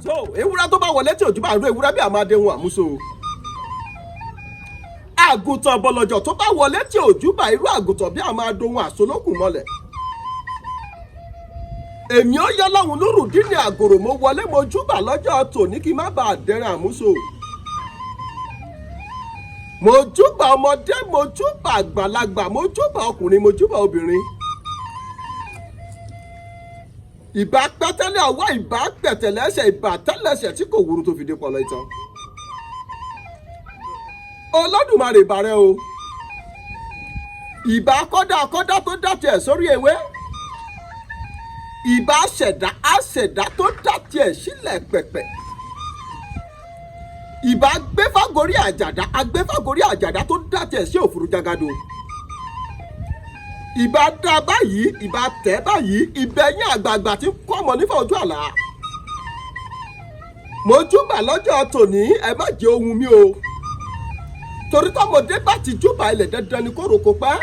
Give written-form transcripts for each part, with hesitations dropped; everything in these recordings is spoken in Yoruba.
So ewúrẹ́ tó bá wọlé tí òjú bá rú ewúrẹ́ bí àmàdé wọn àmúso. Àgùntàn bọ̀lọ̀jọ̀ tó bá wọlé tí òjú bá irú àgùntàn bí àmàdé wọn àsolókùn mọ́lẹ̀. Èmi ó yọ lọ́hùn Nurudeen Àgòrò, mo wọlé, mo júbà lọ́jọ́ tòní kí n má bàa dẹran àmúso. Mo júbà ọmọdé, mo júbà àgbàlagbà, mo júbà ọkùnrin, mo júbà obìnrin. Ìbá pẹ́tẹ́lẹ̀ ọwọ́, ìbá pẹ̀tẹ̀lẹ́sẹ̀, ìbá tẹ́lẹ̀sẹ̀ tí kò wúru tó fi dé pọlọ ìtàn. Olódùmarè, ìbà rẹ o. Ìbá kọ́dá kọ́dá tó dá tiẹ̀ sórí ewé. Ìbá ṣẹ̀dá àṣẹ̀dá tó dá tiẹ̀ sílẹ̀ pẹ̀pẹ̀. Ìbá gbéfágorí àjàdá, agbéfágorí àjàdá tó dá tiẹ̀ sí òfurufú jagado. Ìbá dá báyìí, ìbá tẹ̀ báyìí, ìbẹ̀yìn àgbààgbà tí ń kọ́ ọmọ nífà ojú àlá. Mo júbà lọ́jọ́ tòní, ẹ má jẹ́ ohun mi o, torí tọmọdé bá ti júbà ilẹ̀, dandan ni kó roko pẹ́.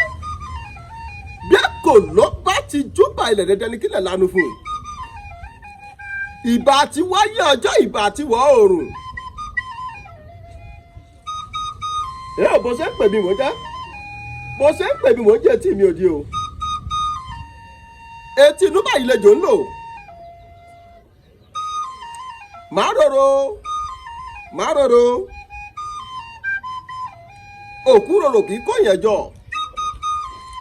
Bí kò ló bá ti júbà ilẹ̀, dandan ni kílẹ̀ lanu fún un. Ìbà ti wáyé ọjọ́, ìbà ti wọ̀ oòrùn. Ẹ ò bó ṣe ń pè mí mò ń jẹ́, bó ṣe ń pè mí mò ń jẹ́, etí mi ò di o. Etí inú báyìí lejò ń lò. Màá rorò, màá rorò, òkú rorò kì í kó yẹn jọ.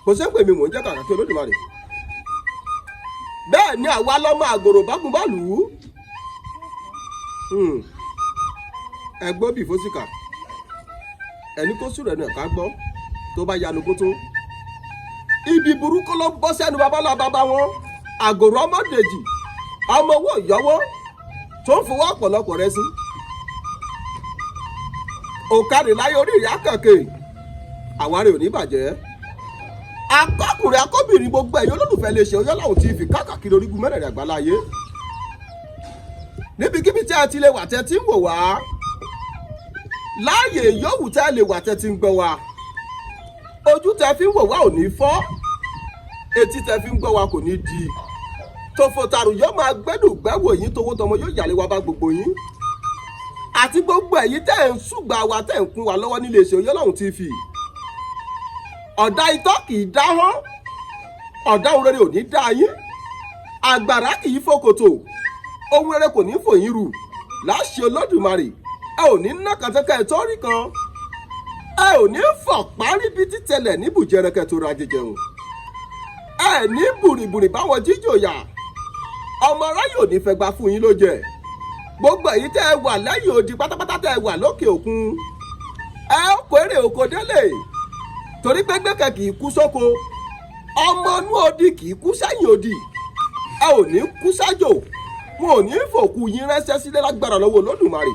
Bó ṣe ń pè mí mò ń jẹ́, kàkà kí Olódùmarè. Bẹ́ẹ̀ ni àwa lọ́mọ àgòrò bágun bá lù ú. Ẹgbọ́n bì fósìkà ẹni kó sùrẹ̀ ẹnu ẹ̀ka gbọ́ tó bá yanu kó tó. Ibi burúkú ló bọ́ sẹ́nu babalá bàbá wọn, àgòrò ọmọdèjì, ọmọ owó ìyọwọ́ tó ń fowó ọ̀pọ̀lọpọ̀ rẹ sí. Òkàrè láyé orí ìyá kàkè àwárí ò ní bàjẹ́. Akọkùnrin, akọbìnrin, gbogbo ẹ̀yin olólùfẹ́ lè ṣe Ọyọ́láhùn TV káàkiri orígun mẹ́rẹ̀ẹ̀rin àgbáláyé, níbikíbi tí a ti lè wà tẹ́ tí ń wò wá, láàyè yòówù tẹ́ lè wà tẹ́ tí ń gbọ́ wá, ojú tẹ́ fi ń wò wá ò ní fọ́, etí tẹ́ fi ń gbọ́ wá kò ní di. Tòfòtàrù yóò máa gbẹ́dùn gbẹ́wò yín, towó tọmọ yóò yàlé wa bá gbogbo yín, àti gbogbo ẹ̀yin tẹ́ ń ṣùgbà wa, tẹ́ ń kún wa lọ́wọ́ nílé iṣẹ́ Ọyọ́láhùn TV. Ọ̀dà itọ́ kì í dáhán, ọ̀dà ohun rere ò ní dá yín. Àgbàrá kì í fòkòtò, ohun rere kò ní fò yín rù láṣẹ Olódùmarè. Ẹ ò ní ná kàtẹ́kẹ́ ẹ̀ tó rí kan, ẹ ò ní fọ̀ parí bí títẹ̀lẹ̀ ní bùjẹrẹkẹ tó ra jẹjẹun, ẹ ní bùrìbùrì báwọn jíjòyà. Ọmọ aráyè ò ní fẹ́ gbà fún yín ló jẹ. Gbogbo èyí tẹ́ ẹ wà lẹ́yìn odi pátápátá, tẹ́ ẹ wà lókè òkun, ẹ ó kó èrè oko délé, torí pé gbẹ́kẹ̀ kì í kú sóko, ọmọ inú odi kì í kú sẹ́yìn odi. Ẹ ò ní kú sájò, wọn ò ní fòkú yín ránṣẹ́ sílé lágbára lọ́wọ́ Olódùmarè.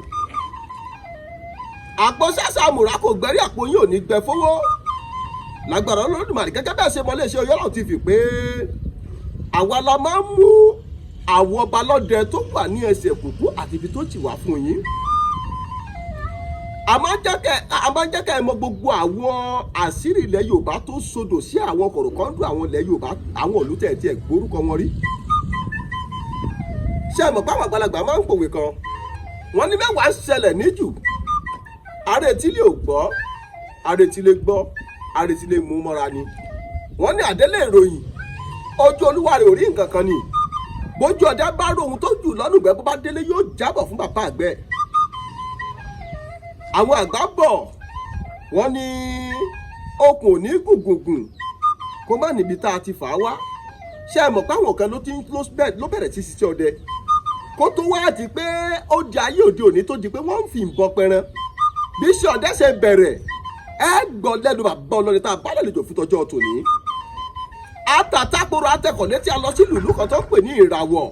Àpò sẹ́sà àmùrà kò gbẹ́rí, àpò yín ò ní gbẹ fowó lágbára Olódùmarè. Gẹ́gẹ́ bẹ́ẹ̀ ṣe mọ iléeṣẹ́ Ọyọ́láhùn TV pé àwa la máa ń mú àwọn ọba lọ́dẹ tó wà ní ẹsẹ̀ kùkú àti ibi tó jì wá fún yín. A máa ń jẹ́ kẹ́ ẹ mọ gbogbo àwọn àṣírí ilẹ̀ Yorùbá tó sodò sí àwọn kọ̀rọ̀kọ́ndù àwọn ilẹ̀ Yorùbá, àwọn ìlú tẹ̀ tí ẹ̀ gbórúkọ wọn rí. Ṣé ẹ mọ̀ pé àwọn àgbàlagbà máa ń pòwe kan, wọ́n ní mẹ́wàá ń ṣẹlẹ̀ níjù, àrètílé ò gbọ́, àrètílé gbọ́, àrètílé mú mọ́ra ni. Wọ́n ní àdélé ìròyìn ojú olúwa rẹ̀ ò rí nǹkan kan ni. Bójú ọjà bá rohun tó jù lọ́nùgbẹ́, bó bá délé yóò jábọ̀ fún bàbá àgbẹ̀. Àwọn àgbà bọ̀, wọ́n ní okùn ò ní gùngùngùn kó má níbi tá a ti fà á wá. Ṣé ẹ mọ̀ pé àwọn kan ló ti ló bẹ̀rẹ̀ sí ṣiṣẹ́ ọdẹ kó tó wá di pé ó di ayé òde òní, tó di pé wọ́n ń fi ìbọn pẹran? Bí iṣẹ́ ọdẹ ṣe bẹ̀rẹ̀, ẹ gbọ́ lẹ́nu bàbá ọlọ́dẹ tá a bá lálejò fún tọjọ́ tòní. Àtàtàkùrọ̀ atẹkọ̀ létí a lọ sí ìlú kan tó ń pè ní Ìràwọ̀,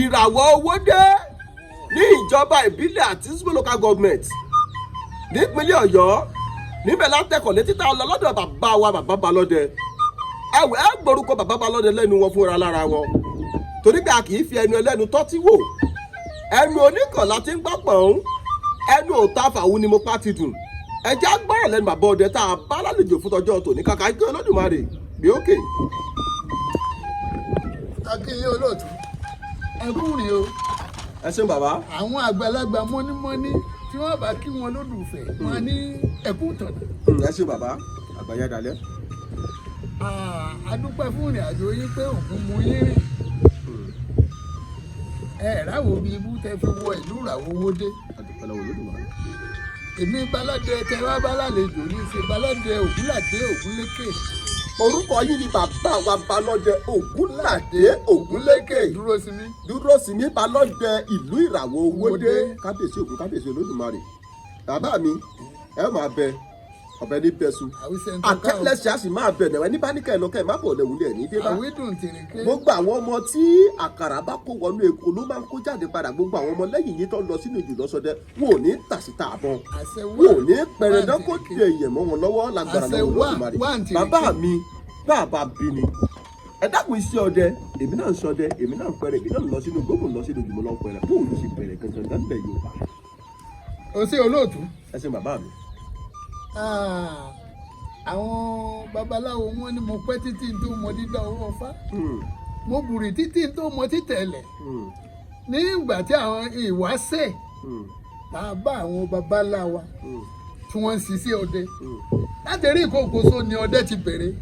Ìràwọ̀ Owódé, ní ìjọba ìbílẹ̀ àti local government nípínlẹ̀ Ọ̀yọ́. Níbẹ̀ látẹkọ̀ létí tá a lọ lọ́dọ̀ bàbá wa, bàbá balọ́dẹ. Ẹwẹ́ ẹ gbórúkọ bàbá balọ́dẹ lẹ́nu wọn fúnra lára wọn, torí pé a kì í fi ẹnu ẹlẹ́nu tọ́tí wò. Ẹnu oníkànlá ti ń gbọ́ pọ̀n, ẹnu òta fàwọn ni mo pa ti dùn. Ẹjẹ́ agbọ́rọ̀ lẹ́nu bàbá ọdẹ tá a bá lálejò fún tọjọ́ tòní. Kàkà kí Olódùmarè bí òkè. Akínyìn olóòtú, ẹkún rìn o. Ẹ ṣeun bàbá. Àwọn àgbàlagbà mọ́nímọ́ní tí wọ́n bá kí wọn lólùfẹ́ wọn ní ẹkú tọ̀nà. Ẹ ṣeun bàbá, àgbàyà dalẹ̀. A dúpẹ́ fún ìrìn àjò yín pé òkun mú yín rìn. Ẹ ráwo bí ibú tẹ fi wọ ìlú ìràwọ̀ owó dé. Àdúpẹ́ lọ́wọ́ Olódùmarè. Èmi balọ́dẹ tẹ wá bálàlejò ní í ṣe balọ́dẹ Ògúnládé Ògúnlékè. Orúkọ yìí ni bàbá wa Balọ́dẹ Ògúnládé Ògúnlékè. Dúró sí mi. Dúró sí mi, Balọ́dẹ ìlú Ìràwọ̀ Owódé. Owódé. Kábíyèsí Ògún, kábíyèsí Olódùmarè. Bàbá mi, ẹ máa bẹ ọbẹ ní bẹsù. Àwíṣẹ́ ń tọ́ka o. Àtẹ́lẹsẹ̀ á sì máa bẹ̀ nẹ̀wẹ̀ ní báníkà ẹ̀ lọ́kẹ́ ẹ̀ má bọ̀ lẹ́wùlẹ̀ ní dé bá. Àwídùn tìrìkẹ́. Gbogbo àwọn ọmọ tí àkàrà bá kó wọnú epo ló máa ń kó jáde padà. Gbogbo àwọn ọmọ lẹ́yìn yìí tó ń lọ sínú ìjù lọ́sọdẹ, wọn ò ní tàṣítà àbọn, Àṣẹ wọn ò ní pẹrẹdán kó wà ń dé èèyàn mọ́ wọn lọ́wọ́ lágbára Àṣẹ lọ́wọ́ wà, Olódùmarè. wà ń tìrìkẹ́. Bàbá mi, bàbá bí ni ẹ dákun, iṣẹ́ ọdẹ, èmi náà ń ṣọdẹ, èmi náà ń pẹrẹ, èmi náà ń lọ sínú gbogbo, lọ sínú ìjùmọ̀ lọ ń pẹrẹ. Bóun ló ṣe bẹ̀rẹ̀ gangan gánbẹ̀ Yorùbá? O ṣé olóòtú. Ẹ ṣe bàbá mi. Àwọn babaláwo wọn ni mo pẹ́ títí tó mọ dídá owó ọfá, mo bùrì títí tó mọ títẹ̀lẹ̀. Nígbà tí àwọn ìwáṣẹ̀ tá a bá àwọn babaláwa tí wọ́n ń ṣiṣẹ́ ọdẹ, láti rí ìkókòsó ni ọdẹ ti bẹ̀rẹ̀.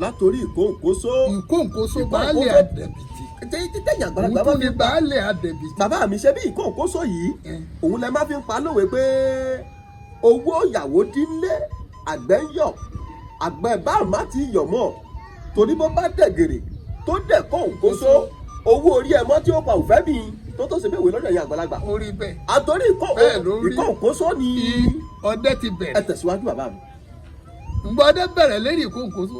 Látòrí ìkóǹkóso. Ìkóǹkóso, baálé àdẹ̀bìtì. Tẹ́yìn Òun àgbàlagbà bá tún fi ni baálé àdẹ̀bìtì. Bàbá mi, ṣe bí ìkóǹkóso yìí òun lẹ má fi ń pa lówe pé owó ìyàwó dínlé, àgbẹ̀ ń yọ̀, àgbẹ̀ bá má ti yọ̀ mọ́, torí bó bá dẹ̀gẹ̀rẹ̀ tó dẹ̀ kóǹkóso, owó orí ẹ̀ mọ́ tí ó pa òfẹ́ mi tó ṣe bẹ́ẹ̀ wé lọ́dọ̀ ẹ̀yin àgbàlagbà. Orí bẹ́ẹ̀. Àtòrí Bẹ́ẹ̀ ló rí. ìkóǹkóso ni Ọdẹ ti ẹ bẹ̀rẹ̀. Tẹ̀síwájú bàbá mi. Ǹgbọ́n ọdẹ bẹ̀rẹ̀ lérí ìkóǹkóso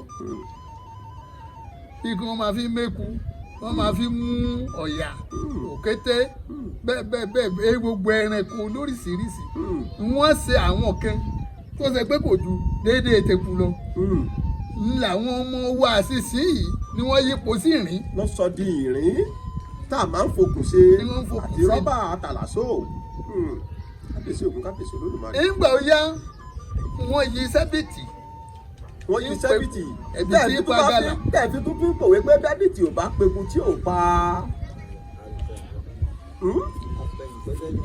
bí kí wọ́n máa fi méku, wọ́n máa fi mú ọ̀yà, òkété, bẹ́ẹ̀ bẹ́ẹ̀ bẹ́ẹ̀ bẹ́ẹ̀, gbogbo ẹranko lóríṣiríṣi. Wọ́n ṣe àwọn kan tó ṣe pé kò ju déédéé teku lọ ń làwọn ọmọ wa àṣìṣe yìí ni wọ́n yípo sí ìrìn. Lọ sọ di ìrìn tá a máa ń fokùn ṣe Tí wọ́n ń fokùn àti ṣe. rọ́bà àtàlàsó. Kábíyèsí Ògún, kábíyèsí Olódùmarè. Nígbà ó yá, wọ́n yí sẹ́bìtì. Wọ́n yí sẹ́bìtì. Ẹ̀bìtì tẹ́ẹ̀fì tún bá pagala. Tẹ́ẹ̀fì tún fi ń pòwe pé bẹ́bìtì ò bá peku tí ò pa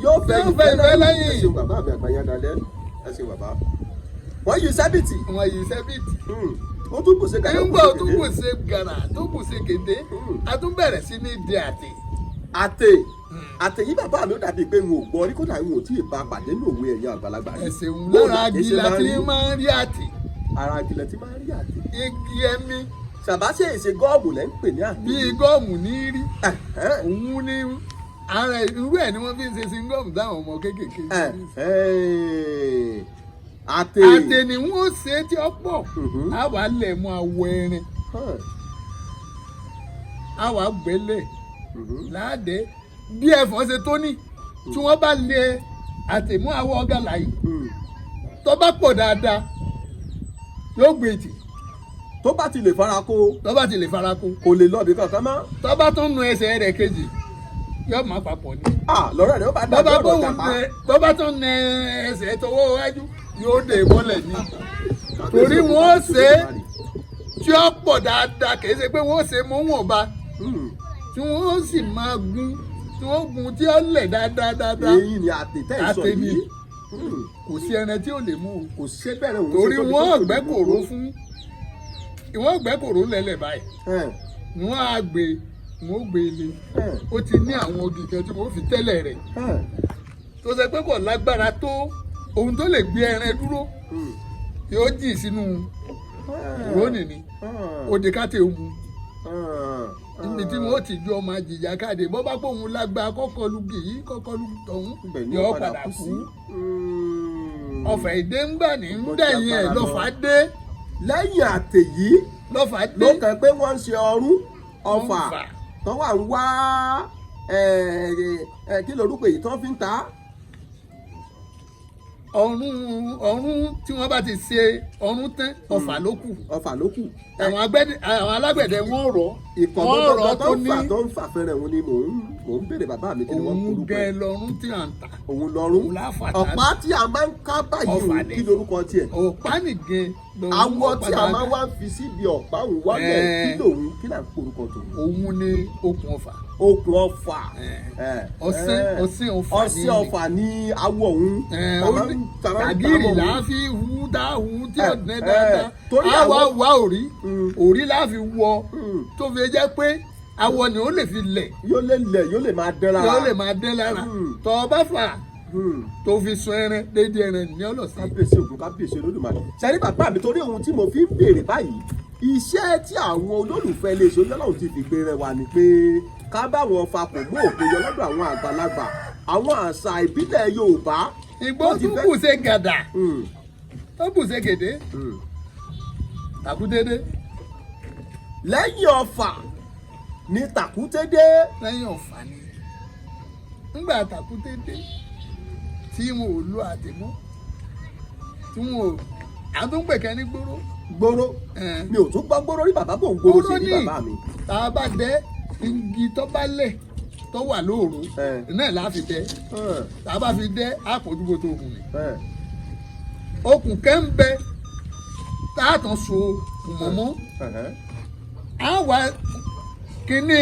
yóò fẹ́ Yóò fẹ́ ìfẹ́ lẹ́yìn. Ẹ ṣeun bàbá mi, àgbáyé dalẹ̀, ẹ ṣeun bàbá. Wọ́n yí sẹ́bìtì. Wọ́n yí sẹ́bìtì. Ó tún kù sí gàdá. Nígbà ó tún kù ṣe gàrà tó kù ṣe kété, a tún bẹ̀rẹ̀ sí ní di àtè. Àtè, àtè yìí bàbá mi, ó dàbí pé n ò gbọ́ rí, kódà n ò tí ì bá pàdé ní òwe ẹ̀yìn àgbàlagbà rí. Ẹ̀sìn Bóòlù lára àtè igi ṣe la máa ti ń rí? máa ń rí àtè. Ara agilẹ̀ tí máa ń rí àtè. Igi ẹ̀mí. Ṣàbá ṣe èsè gọ́ọ̀mù lẹ́ ń pè ní àtè. Bíi gọ́ọ̀mù ní rí. Ẹ̀hẹ́n. Òun ní ara irú ẹ̀ ni wọ́n fi ń ṣe singọ́ọ̀mù táwọn ọmọ kéékèèké ń ṣe. Ẹ̀hẹ́n. Àtè. Àtè ni wọ́n ṣe tí ó pọ̀. Á wà lẹ̀ mọ́ awọ ẹrin. Á wà gbélé láàdé bí ẹ̀fọn ṣe tó ní tí wọ́n bá lé àtẹ̀mú awọ ọ̀gá yìí, tó bá pọ̀ dáadáa, yóò gbé tì. Tó bá ti lè fara kó. Tó bá ti lè fara kó. Kò lè lọ bí kankan mọ́. Tó bá tún nu ẹsẹ̀ rẹ̀ kejì, yóò má papọ̀ ni. Ah, lọ́rọ̀ rẹ̀ ó bá Tó dàbí bá ọ̀rọ̀ bóun jàpá. nẹ, tó bá tún nẹ ẹsẹ̀ tọwọ́ wájú, yóò dé mọ́lẹ̀ ni, torí wọ́n ṣe é tí ó pọ̀ dáadáa. Kì í ṣe pé wọ́n ṣe mọ́ wọn bá tí wọ́n sì máa gún, tí wọ́n gún tí ó lẹ̀ dáadáa dáadáa. Èyí ni àtè tẹ́ ẹ̀ sọ Àtè ni. yìí. Kò sí ẹran tí ò lè mú o. Kò ṣe bẹ̀rẹ̀ òun ṣe Torí tóbi wọ́n tó kò gbẹ́ lè mú kòró o. fún wọ́n gbẹ́ kòró lẹ́lẹ̀ báyìí, wọ́n á gbé, wọ́n gbé ilé. Ó ti ní àwọn odi kan tí wọ́n fi tẹ́lẹ̀ rẹ̀ tó ṣe pé kò lágbára tó ohun tó lè gbé ẹran dúró, yóò jì sínú rónì ni òde káte mu níbi tí wọ́n ti ju ọmọ àjìjà káde. Bọ́ bá pọ̀ òun lágbára kọ́kọ́ lu gì yìí, kọ́kọ́ lu tọ̀hún, Ibẹ̀ ni yóò ó padà padà kú kú sí. Ọ̀fà èdè ń gbà ní ń Mo ti dẹ̀yìn ẹ̀ agbára lọ. Lọ́fà dé. Lẹ́yìn àtè yìí Lọ́fà dé. ló kàn pé wọ́n ń ṣe ọrún ọfà Ọfà. tó wà ń wá kí lorúkọ èyí tó fi ń ta á? Ọ̀run, ọ̀run tí wọ́n bá ti ṣe ọ̀run tán, ọfà ló kù. Ọfà ló kù. Àwọn alágbẹ̀dẹ wọ́n rọ̀ Ìkọ̀ wọ́n gbọ́dọ̀ rọ̀ tó tó ń ní fà, tó ń fà fẹ́rẹ̀ òun ni mò ń béèrè bàbá mi, kí ni wọ́n ń òun porúkọ gẹ ẹ̀? lọ́run tí à ń tà. Òun lọ́rún. Òun láfà tá. Ọ̀pá tí a máa ń ká báyìí Ọfà òun ni. kí lorúkọ tiẹ̀? Ọ̀pá nìgẹn lọ́run. Awọ tí a ọ̀pá máa wá ń fi síbi ọ̀pá òun wálẹ̀, kí lòun, kí là ń porúkọ tòun? Òun ni okùn ọfà. Okùn ọfà. Ọ̀sìn, ọ̀sìn ọfà ní Ọ̀sìn ọfà ní awọ òun. Tàgìrì là á fi hu tá hu tí ò ní dáadáa. Torí àwa wá òrí, òrí là á fi wọ, tó fi jẹ́ pé awọ ni ó lè fi lẹ̀. Yóò lè lẹ̀, yóò lè máa dán lára. Yóò lè máa dán lára. Tọ́ ọ bá fà tó fi sun ẹran déédéé, ẹran ní ọlọ́sìn. Kábíyèsí Ògún, kábíyèsí Olódùmarè. Sẹ́rí bàbá mi, torí ohun tí mo fi ń béèrè báyìí, iṣẹ́ tí àwọn olólùfẹ́ iléeṣẹ́ Ọlọ́run ti fi gbé rẹ wà ní pé ká bá wọn fa kò mú òkun yọ lọ́dọ̀ àwọn àgbàlagbà, àwọn àṣà ìbílẹ̀ Yorùbá. Ìgbó tún bù ṣe gàdà, tó bù ṣe gèdè, tàkútédé. Lẹ́yìn ọfà ní tàkútédé. Lẹ́yìn ọfà ni, ńgbà tàkútédé tí wọn ò lo àtẹ̀mọ́, tí wọn ò àtúnpẹ̀kẹ́ ní gbóró. Gbóró, mi ò tún gbọ́ gbóró rí bàbá, bò ń gbóró sí ní bàbá mi. Tá a bá dẹ igi tó bá lẹ̀ tó wà lóòrò náà la fi dẹ. Tá a bá fi dẹ, àpòjúbò tó hùn ní. Okùn kẹ́ ń bẹ tá a tàn so mọ̀mọ́, á wá kíní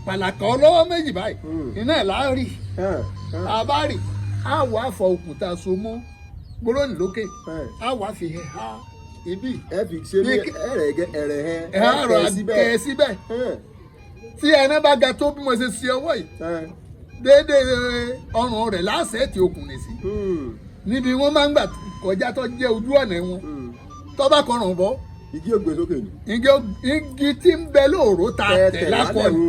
pàlàkà ọlọ́wọ́ méjì báyìí, iná ẹ̀ la rí. Tá a bá rí, á wá fọ okùn tá a so mọ́ gbólóhùn lókè, á wá fi ha ibi. Ẹ fi ṣe ní ẹrẹ ẹrẹ. Ẹ rọ kẹ síbẹ̀. Tí ẹran bá ga tó bí mo ṣe ṣe ọwọ́ yìí, déédéé ọrùn rẹ̀ láṣẹ tí okùn ní sí níbi wọ́n máa ń gbà kọjá tó jẹ́ ojú ọ̀nà wọn, tó bá kọrùn bọ́. Igi ògbé sókè ni. Igi tí ń bẹ lóòró ta tẹ̀ lákọ̀ọ́nù,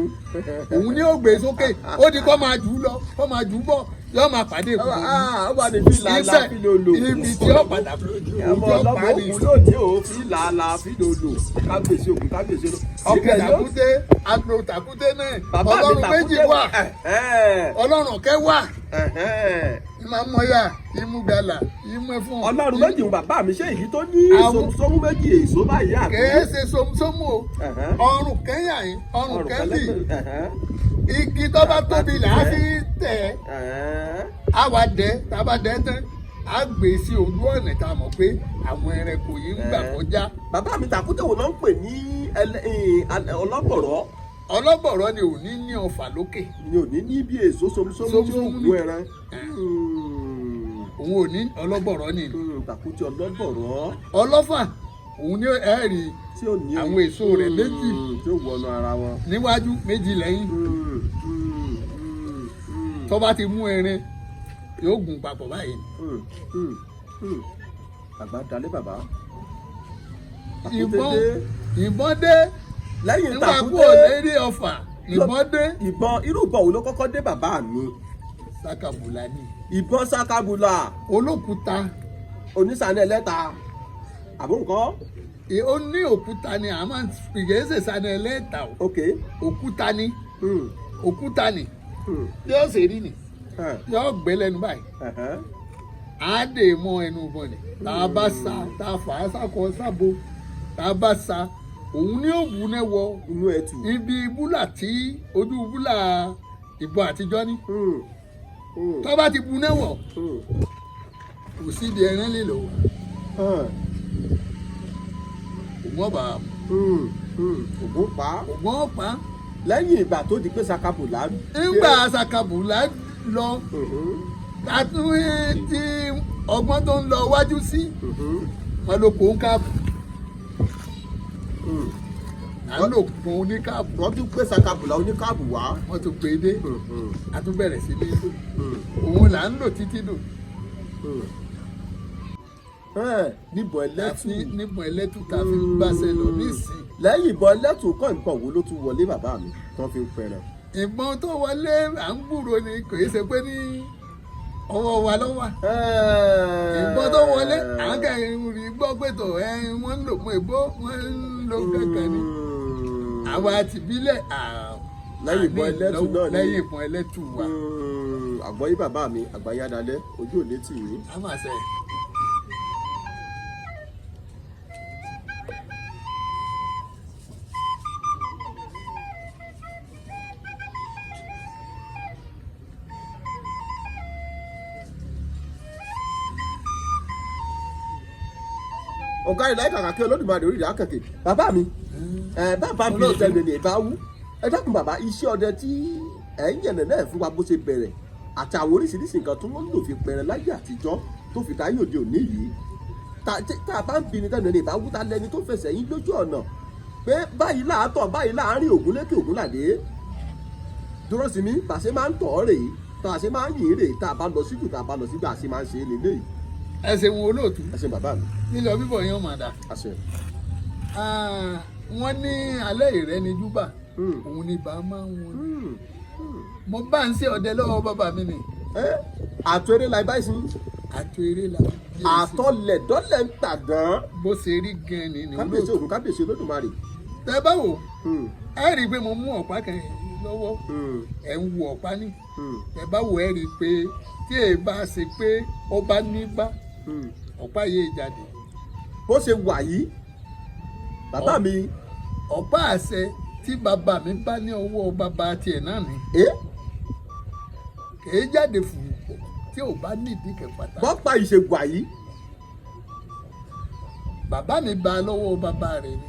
òun ni ó gbé sókè. Ó di kọ́ máa jù ú lọ, kọ́ máa jù ú bọ̀, yóò máa pàdé ìkùkù ibẹ̀, ibi tí ó padà ojú ọlọ́mọ òkú lóde ò fi làálà fi lòlò. Kábíyèsí òkú, kábíyèsí òkú. Ọkẹ tàkúté, agbo tàkúté náà, ọlọ́run méjì wà, ọlọ́run kẹ́ wà, ìmọ̀ mọ́yà, ìmú gàlà, ìmú ẹfun. Ọlọ́run méjì ń bàbá mi, ṣé èyí tó ní sómú méjì èso báyìí àbí? Kèé ṣe sómú o, ọrùn kẹ́yà yín, ọrùn kẹ́bì, igi tó bá tóbi là á fi tẹ̀ ẹ́. Á wá dẹ́, tá a bá dẹ́ tán, á gbé sí ojú ọ̀nà tá a mọ̀ pé àwọn ẹranko yìí ń gbà kọjá. Bàbá mi, tàkúté wo ló ń pè ní ọlọ́bọ̀rọ̀? Ọlọ́bọ̀rọ̀ ni ò ní ní ọfà lókè. Ni ò ní ní bí èso sómúsómú tí ó gún ẹran. Òun ò ní, ọlọ́bọ̀rọ̀ ni. Tàkúté ọlọ́bọ̀rọ̀. Ọlọ́fà, òun ní ẹ̀rí àwọn èso rẹ̀ méjì tí ó wọnú ara wọn níwájú, méjì lẹ́yìn. Tó bá ti mú erin, yóò gùn papọ̀ báyìí. Bàbá dalé bàbá. Ìbọn, ìbọn dé. Lẹ́yìn nígbà tàkúté kúrò lérí ọfà, ìbọn dé. Ìbọn, irú ìbọn wo ló kọ́kọ́ dé, bàbá mi? Sakabula ni. Ìbọn sakabula. Olókùúta. Onísàní ẹlẹ́ta àbó nǹkan. Ó ní òkúta ni a máa ń ìgbésẹ̀ sani ẹlẹ́ta o. Òkúta ni, òkúta ni yóò ṣe rí ni, yóò gbé lẹ́nu báyìí, á dè mọ́ ẹnu bọ̀ ni. Tá a bá sa, tá a fà á sákọ sábo, tá a bá sa, òun ní òwú náà wọ inú ẹtù ibi búlà tí ojú búlà ìbọn àtijọ́ ní. Tó bá ti bu náà wọ̀, kò síbi ẹran lè lò, ògùn ọba. Ògùn pa. Ògùn ọ̀pá. Lẹ́yìn ìgbà tó di pé sakabula. Ńgbà sakabula lọ, àtúnwé tí ọgbọ́n tó ń lọ wájú sí wọn ló kó ń káàbù, à ń lò kó ní káàbù. Wọ́n tún gbé sakabula oníkáàbù wá. Wọ́n tún gbé dé, a tún bẹ̀rẹ̀ sí ní lò, òun là ń lò títí dùn. Níbọn ẹlẹ́tù. Níbọn ẹlẹ́tù tá a fi ń báṣẹ lọ nísìn. Lẹ́yìn ìbọn ẹlẹ́tù kọ́, nǹkan wo ló tún wọlé, bàbá mi, tán fi ń pẹran? Ìbọn tó wọlé, à ń gbúrò ni, kò í ṣe pé ní ọwọ́ wa ló wà. Ìbọn tó wọlé, à ń kẹrin rí gbọ́ pé tó ẹ wọ́n ń lò mọ́ ìbò, wọ́n ń lo kankan ni. Àwa tìbílẹ̀. Lẹ́yìn ìbọn ẹlẹ́tù náà ni. Lẹ́yìn ìbọn ẹlẹ́tù wa. Àgbọ̀yé bàbá mi, àgbáyé adalẹ́, ojú ò létí yìí. A máa ṣe. Ọ̀gá ìlà ìkàkà kí Olódùmarè orí ìdá kẹ̀kẹ́. Bàbá mi, ẹ bàbá mi tẹ̀lé ní ìbá wú. Ẹ dákun bàbá, iṣẹ́ ọdẹ tí ẹ̀ ń yànnà náà fún wa bó ṣe bẹ̀rẹ̀ àti àwọn oríṣiríṣi nǹkan tí wọ́n ń lò fi pẹrẹ láyé àtijọ́ tó fi dáyé òde òní yìí, tá a bá ń bi ní tẹnu ẹni ìbá wúta lẹni tó fẹsẹ̀ yín lójú ọ̀nà pé báyìí láàtọ̀, báyìí láàárín Ògúnlékè Ògúnládé dúró sí mi, bàṣẹ máa ń tọ̀ ọ́ rèé, tá a ṣe máa ń yìn rèé, tá a bá lọ síjù, tá a bá lọ sígbà ṣe máa ń ṣe é lélẹ́yìí. Ẹ ṣeun olóòtú. Ẹ ṣé bàbá mi. Lílọ bíbọ̀ yẹn mà dá. Àṣẹ. Wọ́n ní alẹ́ ìrẹ́ni júbà, òun ni bá máa ń wọn. Mo bá ń ṣe ọdẹ lọ́wọ́ bàbá mi ni. Àtọ̀ eré la báyìí sí. Àtọ̀ eré la. Àtọ̀lẹ̀dọ́lẹ̀ ń tàdán. Bó ṣe rí gan ni ni. Kábíyèsí Ògún, kábíyèsí Olódùmarè. Tẹ bá wò, ẹ rí i pé mo mú ọ̀pá kan lọ́wọ́, ẹ̀ ń wo ọ̀pá ní. Tẹ bá wò, ẹ rí i pé tí èyí bá ṣe pé ó bá ní bá ọ̀pá yìí jáde. Bó ṣe wà yìí bàbá mi. Ọ̀pá àṣẹ tí bàbá mi bá ní ọwọ́ bàbá tiẹ̀ náà ni. Kèé jáde fùrùpọ̀ tí ò bá nídìí kẹ̀ pàtàkì. Bọ́pá ìṣègùn àyí. Bàbá mi bá a lọ́wọ́ bàbá rẹ̀ ni.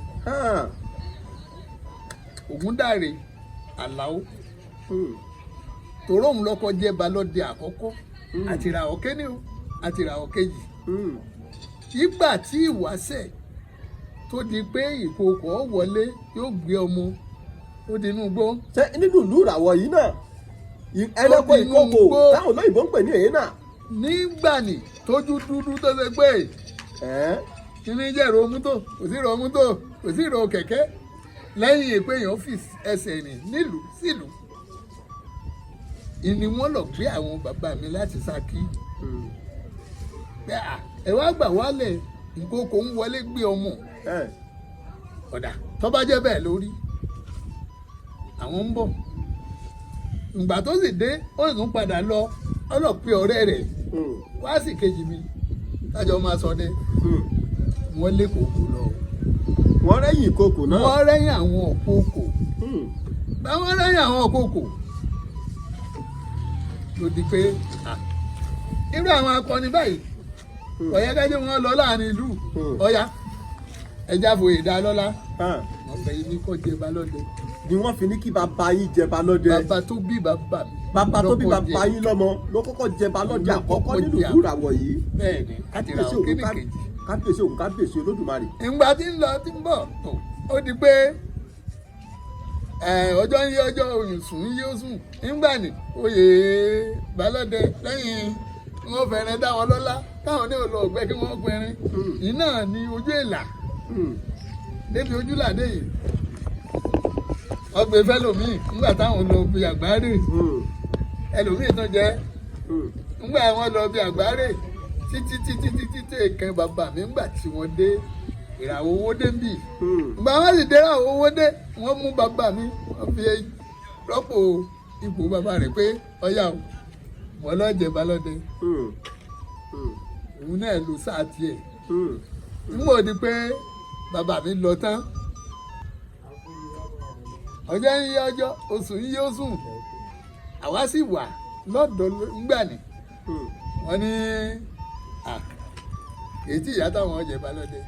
Ògúndáre Àlàó. Tòró òun lọ́kọ́ jẹ́ balọ́dẹ àkọ́kọ́ àti ìràwọ̀ kéní o àti ìràwọ̀ kejì. Ìgbà tí ìwáṣẹ̀ tó di pé ìkookò wọlé yóò gbé ọmọ ó di inú igbó. Ṣé nínú ìlú ìràwọ̀ yìí náà ẹranko ìkookò táwọn olóyìnbó ń pè ní èyí náà. Nígbà ní tójú dúdú tó ṣe pé kíní jẹ́ ìró mọ́tò, kò sí ìró mọ́tò, kò sí ìró kẹ̀kẹ́, lẹ́yìn èpè èèyàn fi ẹsẹ̀ rìn nílùú sílùú ìní wọn lọ gbé àwọn bàbá mi láti Ṣakí. Ẹ wá gbà wálẹ̀, ìkookò ń wọlé gbé ọmọ. Ọ̀dà tó bá jẹ́ bẹ́ẹ̀ lórí àwọn ń bọ̀. Ìgbà tó sì dé, ó sì tún padà lọ ọlọ́pẹ́ ọ̀rẹ́ rẹ̀ wá sí kejì mi tájọ máa sọ dé. Wọ́n lé kòkò lọ. Wọ́n rẹ́yìn ìkookò náà. Wọ́n rẹ́yìn àwọn òkòkò. Báwọn rẹ́yìn àwọn òkòkò ló di pé irú àwọn akọni báyìí ọ̀yá kájọ wọn lọ láàrin ìlú ọ̀yá ẹja fòye dá lọ́lá. Wọ́n fẹ́ yín ní kó jẹ balọ́dẹ. Ni wọ́n fi ní kí bàbá yín jẹ balọ́dẹ. Bàbá tó bí bàbá mi. Bàbá tó bí bàbá yín lọ́mọ ló kọ́kọ́ jẹ balọ́dẹ àkọ́kọ́ nínú ìlú ìràwọ̀ yìí. Bẹ́ẹ̀ni, àti ìràwọ̀ kíní kejì. Kábíyèsí Ògún, kábíyèsí Olódùmarè. Ìgbà tí ń lọ tí ń bọ̀ ó di pé ọjọ́ ń yí ọjọ́, òyìn sùn ń yí ó sùn. Nígbà ní oyè balọ́dẹ lẹ́yìn wọn fẹ́rẹ̀ dá wọn lọ́lá káwọn ní òlò ọ̀gbẹ́ kí wọ́n pẹrin iná ní ojú ìlà débi ojúlàdé yìí ọgbẹ́ fẹ́lòmíì. Nígbà táwọn lọ bí àgbáre ẹlòmíì tán jẹ́, nígbà wọn lọ bí àgbáre títí títí títí tẹ kàn bàbá mi. Nígbà tí wọ́n dé ìràwọ̀ owó dé ń bì, ìgbà wọn sì dé ìràwọ̀ owó dé, wọ́n mú bàbá mi, wọ́n fi rọ́pò ipò bàbá rẹ̀ pé ọ̀yà o, wọ́n lọ́ọ́ jẹ balọ́dẹ. Òun náà ló sáà tiẹ̀. Nígbà di pé bàbá mi lọ tán, ọjọ́ ń yí ọjọ́, oṣù ń yí oṣù, àwa sì wà lọ́dọ̀ ńgbà ní wọ́n ní èyí tí ìyá táwọn ọ̀jẹ̀ balọ́dẹ.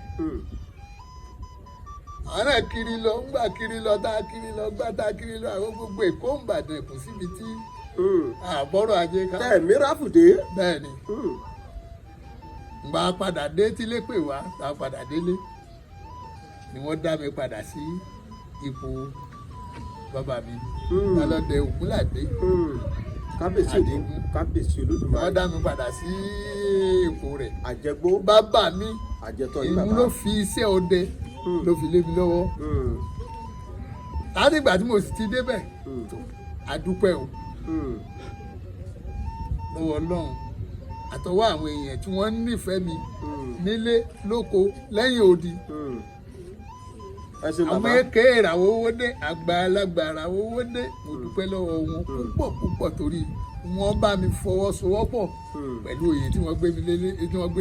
Àwọn náà kiri lọ ńgbà kiri lọ tá a kiri lọ gbá tá a kiri lọ àwọn gbogbo Èkó ń Ìbàdàn kò síbi tí àbọ̀rọ̀ ajé ká. Tẹ̀mí ráfùdé. Bẹ́ẹ̀ ni. Ngbà padà dé tílé pè wá, tá a padà délé ni wọ́n dá mi padà sí ipò bàbá mi balọ́dẹ Ògúnládé. Kábíyèsí Ògún, kábíyèsí Olódùmarè. Wọ́n dá mi padà sí ipò rẹ̀. Àjẹgbó. Bàbá mi àjẹtọ̀ yìí bàbá ìlú ló fi iṣẹ́ ọdẹ ló fi lé mi lọ́wọ́. Láti ìgbà tí mo sì ti débẹ̀, àdúpẹ́ o lọ́wọ́ Ọlọ́run àtọwọ́ àwọn èèyàn tí wọ́n nífẹ̀ẹ́ mi nílé lóko lẹ́yìn odi. Àwọn èké ìràwọ̀ owó dé, àgbàlagbà ìràwọ̀ owó dé, mo dúpẹ́ lọ́wọ́ wọn púpọ̀ púpọ̀ torí wọ́n bá mi fọwọ́sowọ́pọ̀ pẹ̀lú òye tí wọ́n gbé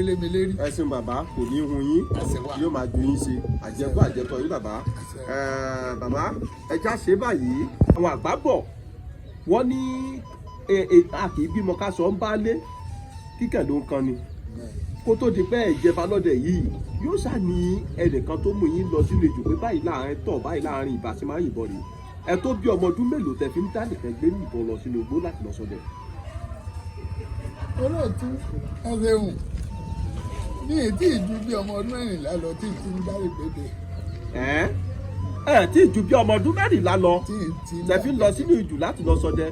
lé mi lérí. Ẹ ṣeun bàbá, kò ní hun yín, yóò máa ju yín ṣe àjẹkù àjẹtọ̀ yín bàbá. Bàbá ẹja ṣe báyìí, àwọn àgbà bọ̀ wọ́n ní a kì í bímọ ká sọ ń bá lé kíkẹ́ ló ń kan ni. Kó tó di pé ìjẹba lọ́dẹ yìí yóò ṣá ní ẹnìkan tó mú yín lọ sínú ìjù pé báyìí láàrin tọ̀, báyìí láàrin ìbá sí máa ń yìnbọn rèé. Ẹ tó bí ọmọ ọdún mélòó tẹ fi ń dá nìkan gbé ìbọn lọ sínú igbó láti lọ ṣọdẹ? Olóòtú, ẹ ṣeun. Ní ètí ìjú bí ọmọ ọdún 14 lọ tí ì ti ń dá ìgbéde. Ẹ ẹ tí ì ju bí ọmọ ọdún 14 lọ Tí ì ti ń tẹ fi ń lọ sínú ìjù láti lọ ṣọdẹ.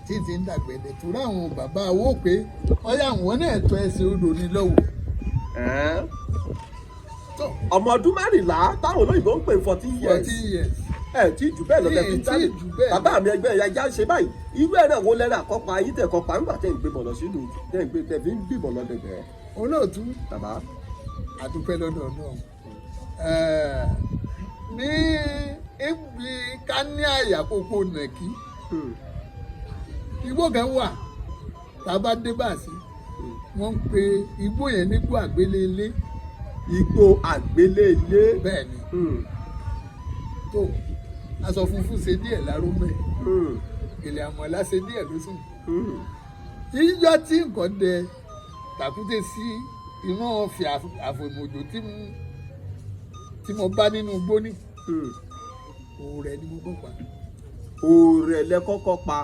Tí ì ti ń dàgbẹ̀dẹ̀ torí àwọn bàbá wo pé ọyá àwọn náà tọ́ ẹsẹ̀ odò ní lọ́wọ́. Ẹ Tó ọmọ ọdún 14 táwọn olóyìnbó ń pè 14 years. 14 years. Ẹ tí jù bẹ́ẹ̀ lọ tẹ fi ń Tí dálé ì jù bẹ́ẹ̀ lọ. Bàbá mi, ẹgbẹ́ ẹ̀yà já ń ṣe báyìí, irú ẹ̀rẹ̀ wo lẹ́rẹ̀ àkọ́pọ̀ ayé tẹ̀ kọ́pa nígbà tẹ̀ ń gbé bọ̀ lọ sínú ìjù, tẹ̀ ń gbé, tẹ̀ fi ń gbìbọn lọ dẹ̀dẹ̀? Olóòtú, Bàbá. Àdúpẹ́ lọ́dọ̀ náà ní ibi ká ní àyà kókó nàkí. Igbó kan wà tá a bá dé báàsì, wọ́n ń pe igbó yẹn nígbó àgbélé ilé. Igbó àgbélé ilé. Bẹ́ẹ̀ ni. Tó aṣọ funfun ṣe díẹ̀ láró mẹ́, gèlè àmọ̀lá ṣe díẹ̀ lóṣù. Yíyọ tí nǹkan dẹ tàkúté sí iná fi àfòmòjò tí mo bá nínú igbó ní òun rẹ̀ ni mo kọ́ pa. Òòrẹ̀ lẹ kọ́kọ́ pa.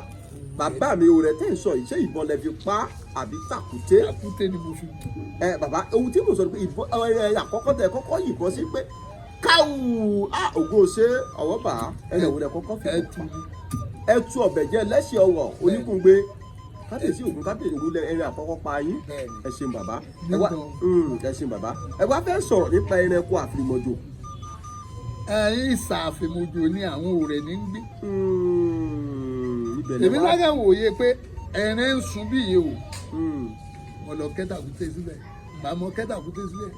Bàbá mi, òòrẹ̀ tẹ̀ ń sọ yìí, ṣé ìbọn lẹ fi pa àbí tàkúté? Tàkúté ni mo fi mú. Ẹ bàbá, ohun tí mo sọ ni pé ìbọn ẹ àkọ́kọ́ tẹ kọ́kọ́ yìnbọn sí pé káwù á ògo ṣe ọwọ́ bá ẹ lè wọlé kọ́kọ́ fi Ẹ tu ni. Ẹ tú ọbẹ̀ jẹ́ lẹ́sìn ọwọ́ oníkùngbé. Kábíyèsí ògùn, kábíyèsí ògùn lẹ ẹrin àkọ́kọ́ pa yín. Bẹ́ẹ̀ni. Ẹ ṣeun bàbá. Ẹ wá Nígbà- Ẹ ṣeun bàbá. Ẹ wá fẹ́ sọ̀rọ̀ nípa ẹranko àfìrìmọ̀jò. Ẹ̀yin ìsà àfìmọ̀jò ni àwọn òrẹ̀ ní ń gbé. Ibẹ̀ lẹ Èmi wá. lágàn wòye pé ẹ̀rín ń sun bí iye o. Mo lọ kẹ́tàkùté síbẹ̀, gbà mọ kẹ́tàkùté síbẹ̀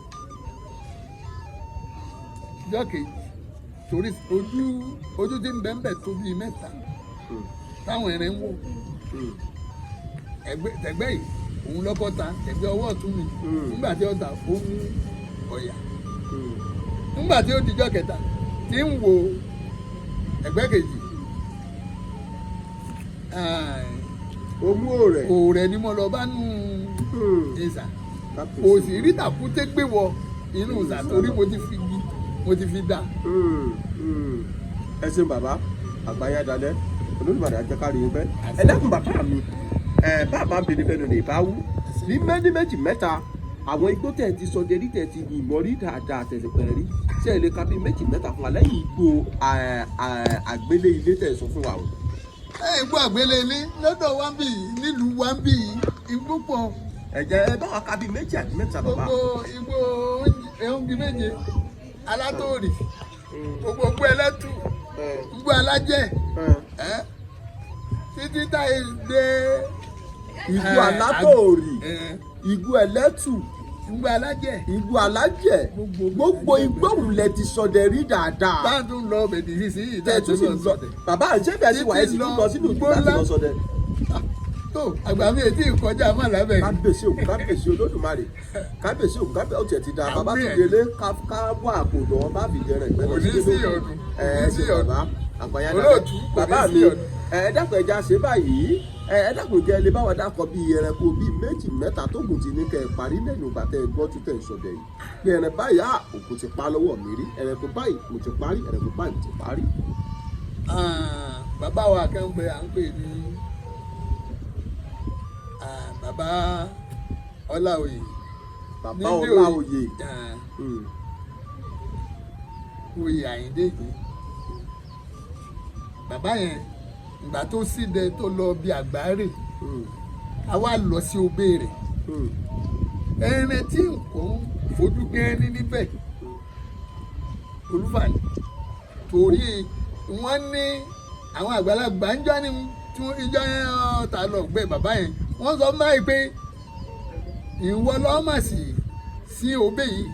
jọ́ kejì torí ojú ojú tí ń bẹ́ ń bẹ̀ tó bíi mẹ́ta táwọn ẹ̀rín ń wò. Ẹgbẹ́ tẹ̀gbẹ́ yìí òun lọ́kọ́ ta tẹ̀gbẹ́ ọwọ́ ọ̀tún mi. Nígbà tí ó ta, ó mú ọ̀yà. Nígbà tí ó dijọ́ kẹta tí ń wo ẹgbẹ́ kejì, Ó mú òrẹ̀. Òòrẹ̀ ni mo lọ bá nù ìsà. Kò sì rí tàkúté gbé wọ inú ìsà torí mo ti fi gi, mo ti fi dà. Ẹ ṣeun bàbá, àgbáyé dalẹ olólùbàdàn àjẹkárí yín pẹ́. Ẹ lẹ́kùn bàbá mi, ẹ bàbá ń bèrè bẹnu ní ìbáwú ní mẹ́ni méjì mẹ́ta àwọn igbó tẹ̀ ti sọ dérí tẹ̀ ti yìnbọn rí dáadáa tẹ̀sí pẹ̀rẹ̀ rí. Ṣé ẹ lè ka bíi méjì mẹ́ta fún wa lẹ́yìn igbó àgbélé ilé tẹ̀ sọ fún wa o? Ẹ igbó àgbélé ilé lọ́dọ̀ wa ń bì yìí, nílùú wa ń bì yìí, igbó pọ̀. Ẹ jẹ́ ẹ bá wa ka bíi méjì àbí mẹ́ta, bàbá. Gbogbo igbó oúnjẹ méje alátòrì, gbogbo igbó ẹlẹ́tù, igbó alájẹ, ẹ títí táyé dé. Igbó alátòrì, igbó ẹlẹ́tù, igbó alájẹ, igbó alájẹ. Gbogbo igbó òun lẹ ti sọdẹ rí dáadáa. Bá a tún lọ bẹ̀dì sísìn yìí. Tẹ̀ tún sì lọ, bàbá, àṣẹ bẹ́ẹ̀ sì wà, ẹ̀ sì tún lọ sínú ìlú láti lọ sọdẹ? Tó àgbà mi ètí ìkọjá má lábẹ́ yìí. Kábíyèsí ògùn, kábíyèsí olódùmarè, kábíyèsí ògùn, kábíyèsí. Ó tiẹ̀ ti da bàbá ti délé ká wá àpò lọ́wọ́ bá fi jẹrẹ ìgbẹ́ lọ Kò ní sí sí ilé. ọdún, Ẹ kò ní sí ṣe ọdún. bàbá àgbàyà. Olóòtú, kò ní Bàbá sí mi, ọdún. ẹ dákun, ẹja ṣe báyìí. Ẹ dákun, jẹ́ lè báwa dákọ bíi ẹranko bíi méjì mẹ́ta tó gùn ti ní kẹ́ ẹ parí lẹ́nu ìgbà tẹ́ ẹ gbọ́ tún tẹ̀ ń sọdẹ yìí pé ẹran báyìí á òkú ti pa lọ́wọ́ mi rí, ẹranko báyìí mo ti parí, ẹranko báyìí mo ti parí. Ah, bàbá wa kan bẹ à ń pè ní bàbá Ọláoyè. Bàbá Nílé Ọláoyè. Ah, oyè Àyìndé. Bàbá yẹn, ìgbà tó sídẹ tó lọ bí àgbáre, a wá lọ sí obé rẹ̀. Ẹran tí nǹkan fojú gẹ́rin níbẹ̀ olúfàní torí wọ́n ní àwọn àgbàlagbà ń jọ́ ní tí ìjọ yẹn ta lọ gbẹ bàbá yẹn, wọ́n sọ máa pé ìwọ lọ́ọ́ mà sí sí obé yìí,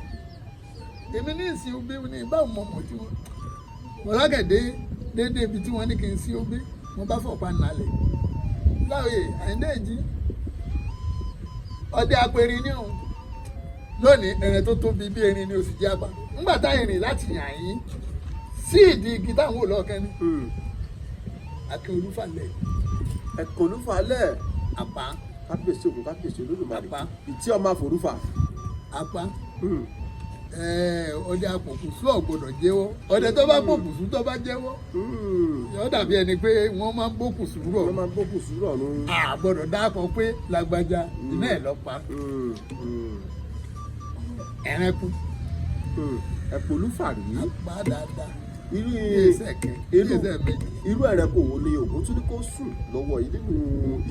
èmi ní ìsìn obé ní báwo mọ̀ mọ̀ tí wọ́n mo lágẹ̀dẹ́ déédéé ibi tí wọ́n ní kí n sí obé, mo bá fọ̀pá nalẹ̀ láòyè Àyíndé ìjì ọdẹ apẹ̀rin ní òun lónìí, ẹran tó tóbi bí erin ni o sì jẹ́ apá ńgbà tá ìrìn láti yàn yín sí ìdí igi táwọn olóòkẹ́ ní akin olúfàlẹ̀. Ẹ̀kọ́ olúfalẹ̀. Àpá. Kábíyèsí ògùn, kábíyèsí olódùmarè. Àpá. Ìtí ọmọ àforúfà. Apá. Ọdẹ apòkùsù ò gbọ́dọ̀ jẹ́wọ́. Ọdẹ tó bá pòkùsù tó bá jẹ́wọ́, yóò dàbí ẹni pé wọ́n máa ń bókùsù rọ̀. Wọ́n máa ń bókùsù rọ̀ nù. A gbọ́dọ̀ dákọ̀ pé lágbájá iná ẹ̀ lọ pa ẹranko. Ẹ̀pọ̀ olúfàrí. Apá dáadáa. Irú bí ẹsẹ̀ kẹ bí ẹsẹ̀ méjì. Irú ẹranko wo ni Ògún tún ní kó sùn lọ́wọ́ yìí nínú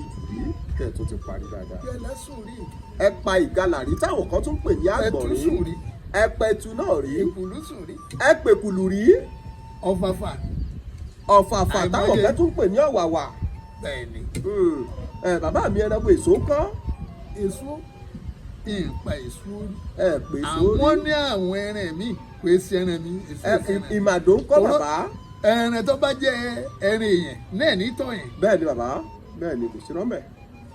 ìjù yìí tẹ̀ tó ti parí dáadáa? Bí ẹlẹ́sùn rí. Ẹ pa ìgalà rí, táwọn kan tún pè ní Ẹtú àgbọ̀nrín. Sùn rí. Ẹ pẹ̀tù náà rí. Èkùlú sùn rí. Ẹ pèkùlù rí. Ọ̀fàfà. Ọ̀fàfà táwọn Àìmọye. kan tún pè ní ọ̀wàwà. Bẹ́ẹ̀ ni. Ẹ bàbá mi, ẹranko èso kọ́? Èso, ìpa èso rí. Ẹ pè èso rí. Àwọn ní àwọn ẹran mi kò sí ẹran mi èso. Ẹ Sí ẹran mi. Ìmàdò ń kọ́, bàbá? Ẹran tó bá jẹ́ ẹran èèyàn náà ní tọ̀ yẹn. Bẹ́ẹ̀ ni bàbá, bẹ́ẹ̀ ni, kò sí rọ́mẹ̀.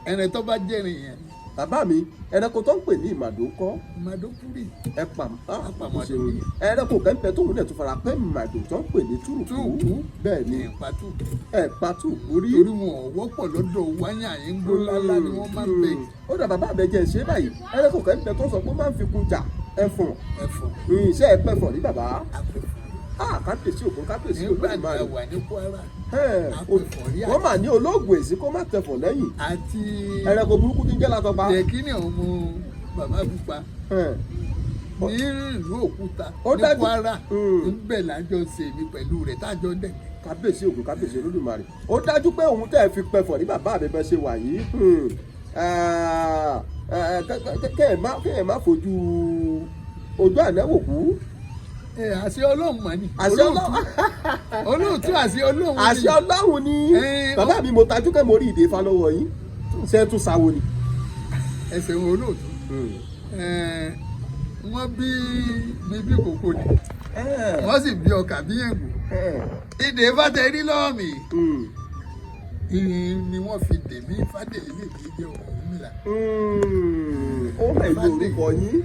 Ẹran tó bá jẹ́ ẹran èèyàn. Bàbá mi, ẹranko tó ń pè ní ìmàdò ń kọ́? Màdókúrì. Ẹ pa. Apàmọ̀dò. Ṣeun. Ẹranko kẹ́ńpẹ́ tóun náà tún fara pẹ́ ìmàdò tó ń pè ní túrùkù. Túrùkù. Bẹ́ẹ̀ ni. Ìpa túrùkù. Ẹ pa túrùkù rí. Torí wọn ò wọ́pọ̀ lọ́dọ̀ wáyà yín, gbó lálá ni wọ́n máa ń pè. Ó dà, bàbá mi, jẹ́ ṣe báyìí, ẹranko kẹ́ńpẹ́ tó sọ pé ó máa ń fi kun jà, ẹfọ̀n. Ẹ̀fọn. Iṣẹ́ ẹ pẹ̀fọ̀n rí, bàbá? Àpẹ̀fọ̀n. Ah, kábíyèsí Ògún, kábíyèsí Nígbà tí Olódùmarè. a wà ní Kwara, Ẹ̀, àpẹ̀fọ̀n rí. Wọ́n mà ní olóògùn èsì kó má tẹ̀fọ̀n lẹ́yìn. Àti Ẹranko burúkú tí ń jẹ́ látọpa. Jẹ̀kínì ọmọ bàbá pupa Ẹ̀, ní ìlú Òkúta Ó ní dájú. Kwara ńbẹ̀ lájọ ṣe mi pẹ̀lú rẹ̀ tájọ dẹ̀gbẹ́. Kábíyèsí Ògún, kábíyèsí Olódùmarè. Ó dájú pé òun tẹ́ ẹ fi pẹ̀fọ̀ ní, bàbá mi, bẹ́ ṣe wà yìí, kẹ́ ẹ̀ má fojú ojú ànáwó kú. Ẹ àṣẹ Ọlọ́run mọ̀ ni. Àṣẹ Ọlọ́run. Olóòtú, àṣẹ Ọlọ́run ni. Àṣẹ Ọlọ́run ni. Ẹ, Bàbá mi, mo tajú kẹ́ mo rí ìdè ifá lọ́wọ́ yín, ṣé ẹ tún sáwo ni? Ẹsẹ̀ wọn, olóòtú. Ẹ, wọ́n bí mi bí kòkó ni, wọ́n sì bí ọkà bí ẹ̀gbò. Ìdè fàtẹ́rí lọ́wọ́ mi, ìrìn ni wọ́n fi dè mí. Fàdèyí lè fi jẹ́ Ọ̀rúnmìlà. Ó hàn ní orúkọ yín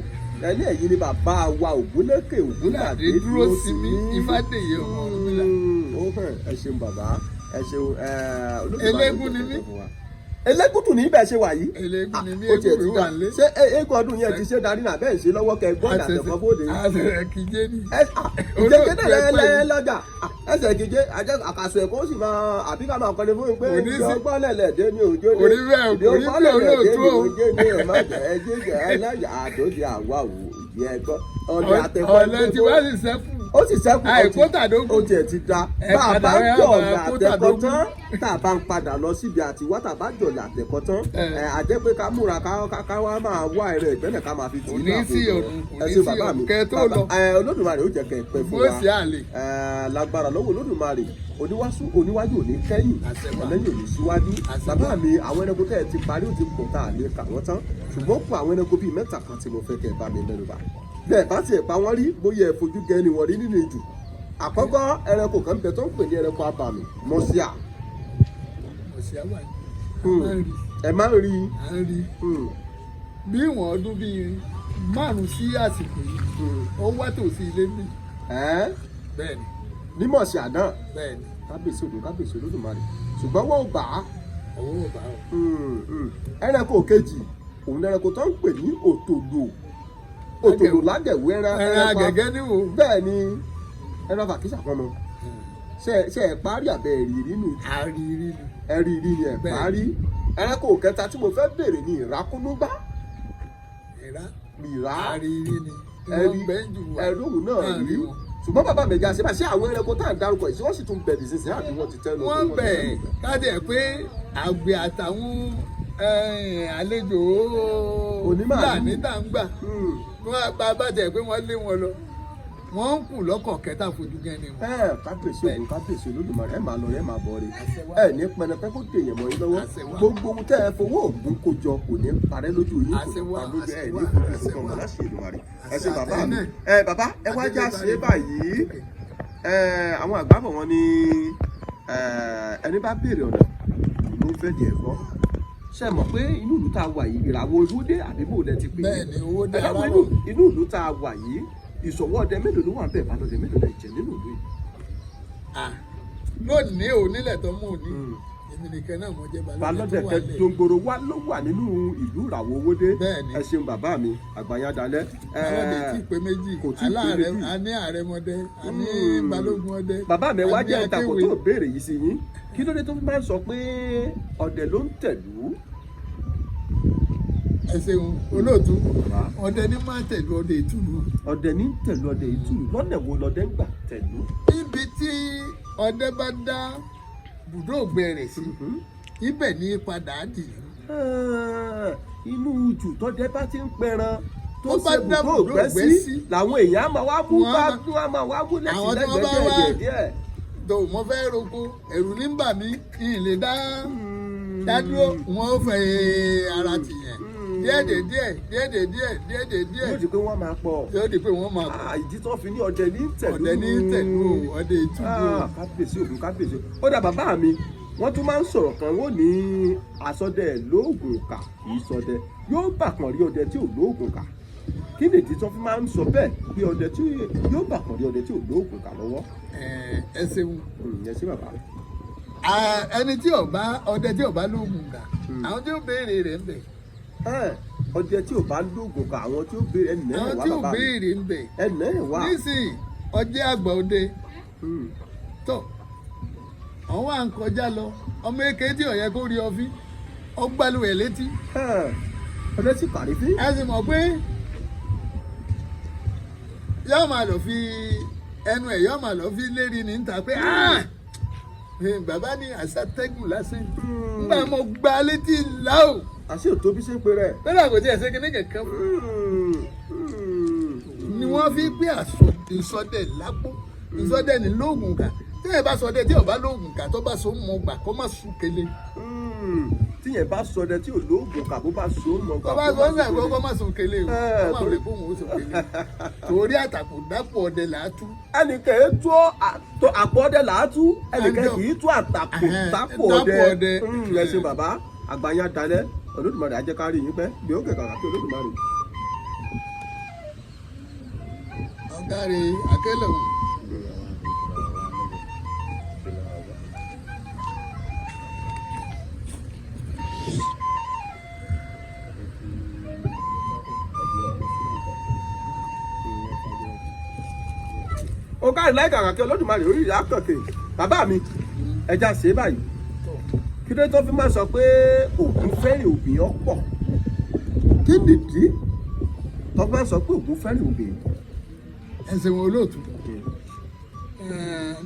ẹni ẹ̀yin ni bàbá wa Ògúnlékè Ògúnládé. Dúró sí mi, Ifádèyí ọmọ Ọ̀rúnmìlà. Ó hàn. Ẹ ṣeun bàbá, ẹ ṣeun. Olódùmarè Eléégún ni ló mí. fún wa. Eléégún tù ní ibẹ̀ ṣe wà yìí. Eléégún ni mí, Ó tiẹ̀ eégún ti mi dá. wà nílé. Ṣé eégún ọdún yẹn ti ṣe darí náà bẹ́ẹ̀ ṣe lọ́wọ́ kẹ gbọ́dọ̀ àtẹ̀kọ́ bóde? Àṣẹ̀ṣẹ̀ kìjé ni. Ìjẹ́jẹ́ náà Olóòtú ẹgbẹ́ lẹ́lẹ́ lọ́jà ẹsẹ̀ kìjé àkàsọ̀ ẹ̀kọ́ sì máa àbí ká máa kọ́ni fún mi pé Kò ní sí- ìjọ gbọ́lẹ̀lẹ̀ dé ní òjò Kò rí bẹ́ẹ̀, kò rí bẹ́ẹ̀, olóòtú o. òjò ní ẹ̀ má jẹ́ ẹ jẹ́ ẹlẹ́yà àdóde àwa ò ìdí ẹ̀gbọ́ ọ̀lẹ́ àtẹ̀kọ́. Ọ̀lẹ́ tí wàá sì sẹ́kù. Ó sì sẹ́kù. Àìkó tàdógún. Ó tiẹ̀ ti da. Ẹ Bá a bá padà wá jọ̀ọ̀lẹ̀ bá a kó àtẹ̀kọ́ tàdógún. tán, tá a bá ń padà lọ síbi àtiwá, tá a bá jọ̀ọ̀lẹ̀ àtẹ̀kọ́ tán, Ẹ. ẹ àjẹ́ pé ká múra ká wá máa wá ẹ̀rọ ìgbẹ́lẹ̀ ká máa fi tì Kò í ní náà sí fún ọ̀run, kò ẹ ní ṣé sí bàbá ọ̀run. mi. Kẹ́ ẹ tó lọ. Ẹ Olódùmarè ó jẹ́ kẹ́ ẹ pẹ́ fún Bó wa. ṣe àlè. Ẹ lágbára lọ́wọ́ Olódùmarè, oníwàásù oníwájú ò ní kẹ́yìn, Àṣẹ wà. ọ̀lẹ́yìn ò ní síwájú. Àṣẹ Bàbá mi, àwọn ẹranko tẹ́ ẹ ti parí ó ti pọ̀ tá a lè kà wọ́n tán, ṣùgbọ́n kó àwọn ẹranko bíi mẹ́ta kan tí mo fẹ́ kẹ́ ẹ bá mi mẹ́nu bà, bẹ́ẹ̀ bá tiẹ̀ pa wọ́n rí, bóyá ẹ fojú gẹ́ni wọ́n rí nínú ìjù. Àkọ́kọ́, ẹranko kan bẹ tó ń pè ní ẹranko abàmì, mọ́síà. Ọ̀sẹ̀ wà ní. À ń rí. Ẹ máa ń rí? À ń rí. Bí ìwọ̀n ọdún bíi 5 sí àsìkò yìí, ó wá tòsí ilé mi. Ẹ́? Bẹ́ẹ̀ ni. Ní mọ̀síà náà? Bẹ́ẹ̀ ni. Kábíyèsí Ògún, kábíyèsí Olódùmarè. Ṣùgbọ́n wọ́n ò bá a. Ọwọ́ ò bá ọ. Ẹranko kejì òun ẹranko tó ń pè ní òtòlò, òtòlò lágẹ̀wé ẹran. Ẹran agẹ̀gẹ́ ní wo. Bẹ́ẹ̀ ni, ẹran fàkísà kan mọ. Ṣe ẹ parí àbẹ ẹ̀rí nínú? Àrírí ni. Ẹ̀rí rí ni ẹ Bẹ́ẹ̀. parí. Ẹranko kẹta tí mo fẹ́ béèrè ni ìrákúnúgbá. Ìrá. Ìrá. Àrírí ni. Ẹ̀rí Wọ́n bẹ́ ń jù wá. ẹ̀rí òun náà Náà rí rí wọn. Ṣùgbọ́n bàbá mi ga ṣe bá ṣé àwọn ẹranko tá à ń dárúkọ yìí, ṣé wọ́n sì tún bẹ̀rẹ̀ sísìn àbí wọ́n ti tẹ́nu? Wọ́n bẹ̀ káàdì ẹ̀ pé àgbẹ̀ àtàwọn àlejò Onímàálù. Fúlàní tá ń gbà, wọ́n bá tẹ̀ pé wọ́n lé wọn lọ, wọ́n ń kù lọ́kọ̀ kẹta fojú gan ni wọn. Ẹ kábíyèsí Ògún, kábíyèsí Olódùmarè. Ẹ máa lọ, ẹ máa bọ̀ rè. Àṣẹ wá. Ẹ ní pẹnẹpẹ kó dèèyàn mọ́ yín lọ́wọ́. Àṣẹ wá. Gbogbo ohun tẹ́ ẹ fowó Ògún kó jọ kò ní parẹ́ lójú yín, kò Àṣẹ ní wá, parẹ́ lójú ẹ àṣẹ ní wá, fojú àṣẹ sunkún wá. ọmọ láṣẹ Èdùmàrè. Ẹ Àṣẹ ṣe bàbá mi. àtẹ̀yìn. Ẹ bàbá, ẹ wá já ṣe báyìí. Ẹ àwọn àgbàbọ̀ wọn ni ẹni bá béèrè ọ̀nà ló ń fẹ́ díẹ̀ gbọ́. Ṣe mọ̀ pé inú ìlú tá a wà yìí, ìràwọ̀ owó dé àbí bò lẹ ti pè é? Bẹ́ẹ̀ ni, owó dé Ẹ dákun, aláwọ̀. Inú ìlú tá a wà yìí, ìṣọwọ́ ọdẹ mélòó ló wà ń bẹ̀? Balọ̀dẹ mélòó lẹ jẹ nínú ìlú yìí? Ah, lónìí ò nílẹ̀ tó mú òní. Èmi nìkan náà mo jẹ́ balọ̀dẹ tó Balọ̀dẹ wà kẹ lẹ̀. Dòǹgbòrò wa ló wà nínú ìlú Ìràwọ̀ Owódé. Bẹ́ẹ̀ni. Ẹ ṣeun bàbá mi, àgbàyàn dalẹ̀. Balọ̀dẹ tí ì pé méjì. Kò tí ì pé Aláàrẹ méjì. a ní àrẹmọdẹ, a ní balógun ọdẹ. Bàbá mi, wá A ní jẹ́ ìtàkùn akéwì. tó béèrè yìí sí yín. Kí ló dé tó fi máa ń sọ pé ọdẹ ló ń tẹ̀lú? Ẹ ṣeun olóòtú. Bàbá. Ọdẹ ní máa tẹ̀lú ọdẹ ìtùlù. Ọdẹ ní tẹ̀lú ọdẹ ìtùlù, lọ́nà wo lọdẹ ń gbà tẹ̀lú? Níbi tí ọdẹ bá dá bùdó ògbẹ rẹ̀ sí, ibẹ̀ ní padà dì í. Ah, inú jù tọdẹ bá ti ń pẹran tó Tó bá ṣe dá bùdó bùdó ògbẹ́ ògbẹ́ sí sí, làwọn èèyàn á máa wá mú wọ́n á bá máa- wọ́n á máa wá múlẹ̀ sí Àwọn tí wọ́n bá lẹ́gbẹ̀ẹ́ wá- díẹ̀ díẹ̀. Tó mo fẹ́ roko, ẹ̀rù ní bà mí, n lè dá dádúró, wọn ò fẹ́ ara tìyẹn díẹ̀ díẹ̀ díẹ̀ díẹ̀ díẹ̀ díẹ̀ díẹ̀ díẹ̀. Yóò di pé wọ́n máa pọ̀. Yóò di pé wọ́n máa pọ̀. Ah, ìdí tó fi ní ọdẹ ní tẹ̀lú. Ọdẹ ní tẹ̀lú o, ọdẹ ìtùlù o. Ah, kábíyèsí ògùn, kábíyèsí. Ó dà bàbá mi, wọ́n tún máa ń sọ̀rọ̀ kan, wọ́n ní àsọdẹ lóògùn kà kì í sọdẹ, yóò bàkàn rí ọdẹ tí ò lóògùn kà. Kí nìdí tó fi máa ń sọ bẹ́ẹ̀ pé ọdẹ tí yóò bàkàn rí ọdẹ tí ò lóògùn kà lọ́wọ́? Ẹ ṣeun. Ẹ ṣé bàbá. Ah, ẹni tí ó bá ọdẹ tí ó bá lóògùn kà, àwọn tí ó béèrè rẹ̀ ń bẹ. Ẹ, ọdẹ tí ò bá lóògùn kà, àwọn tí ó béèrè ẹnì náà Àwọn wá tí ó bàbá mi béèrè ń bẹ. Ẹnì náà wá. Nísìnyí ọjẹ́ àgbà òde tó àwọn à ń kọjá lọ, ọmọ èké tí ó yẹ kó rí ọfí ọgbàlùwẹ̀ létí. Ẹ, ọdẹ tí kàrífín. Ẹ sì mọ̀ pé yóò máa lọ fi ẹnu ẹ̀, yóò máa lọ fi lérí ní níta pé "Ah! Bàbá ní àṣà tẹ́gùn lásán nígbà mo gba létí láò." Àṣé òtóbi ṣe ń pe rẹ̀. Bẹ́ẹ̀ kò tiẹ̀ ṣe kíní kankan ni wọ́n fi pé ìsọdẹ lápò, ìsọdẹ ní lóògùn kà. Tí ẹ bá sọdẹ tí ò bá lóògùn kà, tó bá so mọ gbà, kó má sùn kele. Tíyẹn bá sọdẹ tí ò lóògùn kà, bó bá so mọ gbà, tó bá sọ ń sàgbọ́, kó má sùn kele o. Ẹ, Kó má lè bóun ó sùn kele torí àtàkù dápò ọdẹ là á tú. Ẹnìkan yìí tó àpò ọdẹ là á tú, ẹnìkan Àjọ. kì í tú àtàkù Ẹhẹ́n, tápò tápò ọdẹ. ọdẹ. Ẹ ṣeun bàbá, àgbáyà dalẹ̀. Olódùmarè á jẹ́ ká rí yín pẹ́ bí ó kẹ̀kẹ́ kí Olódùmarè. Ọ̀gá rẹ̀ akẹ́lẹ̀ òun. Ó kárí láì kàkà kí Olódùmarè orí ìyá kànkè. Bàbá mi, ẹja ṣe é báyìí. Kí ló tó fi máa sọ pé Ògún fẹ́ràn obìnrin ọ̀pọ̀? Kí nìdí tó fi máa sọ pé Ògún fẹ́ràn obìnrin? Ẹ ṣeun olóòtú.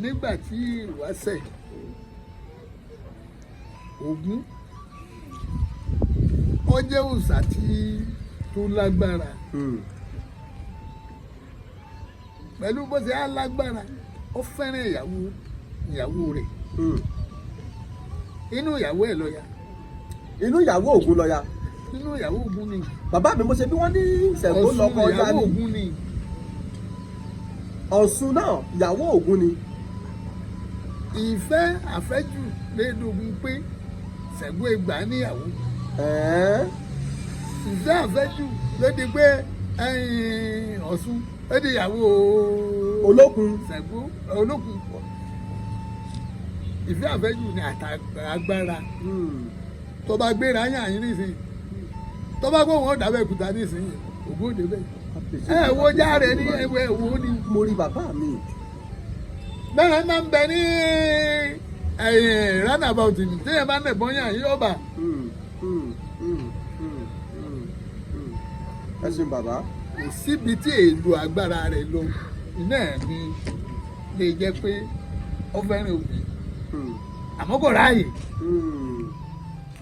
Nígbà tí ìwáṣẹ̀ Ògún, ó jẹ́ òòṣà tí tó lágbára. Pẹ̀lú bó ṣe á lágbára, ó fẹ́ràn ìyàwó rẹ̀. Inú ìyàwó ẹ̀ lọ́ya. Inú ìyàwó Ògún lọ ya? Inú ìyàwó Ògún ni. Bàbá mi, mo ṣe bí wọ́n ní Ṣàngó Ọ̀ṣun lọ́kọ ọya ìyàwó ni. Ògún ni. Ọ̀ṣun náà ìyàwó Ògún ni. Ìfẹ́ àfẹ́jù lédogun pé Ṣàngó ìgbà níyàwó. Ẹ̀ẹ́. Ìfẹ́ àfẹ́jù ló di pé ẹ̀yìn Ọ̀ṣun ó di ìyàwó Olókun. Ṣàngó Olókun. Ìfẹ́ àfẹ́jù ni àtàgbára tó bá gbéra yàn yín nísìnyí, tó bá gbóhùn ó dàbẹ̀ kúta nísìnyí, Ògún òde bẹ́ẹ̀. Ẹ wo járe ní ẹwọ ẹwọ ni. Mo rí bàbá mi. Bẹ́ẹ̀ máa ń bẹ ní ẹ̀yìn roundabout ni téèyàn bá ń nẹ̀bọ́n yàn yín ọba. Ẹ ṣeun bàbá. Kò síbi tí èlò agbára rẹ̀ lọ, iná ẹ̀ ni lè jẹ́ pé ó fẹ́ràn òbí, àmọ́ kò ráàyè.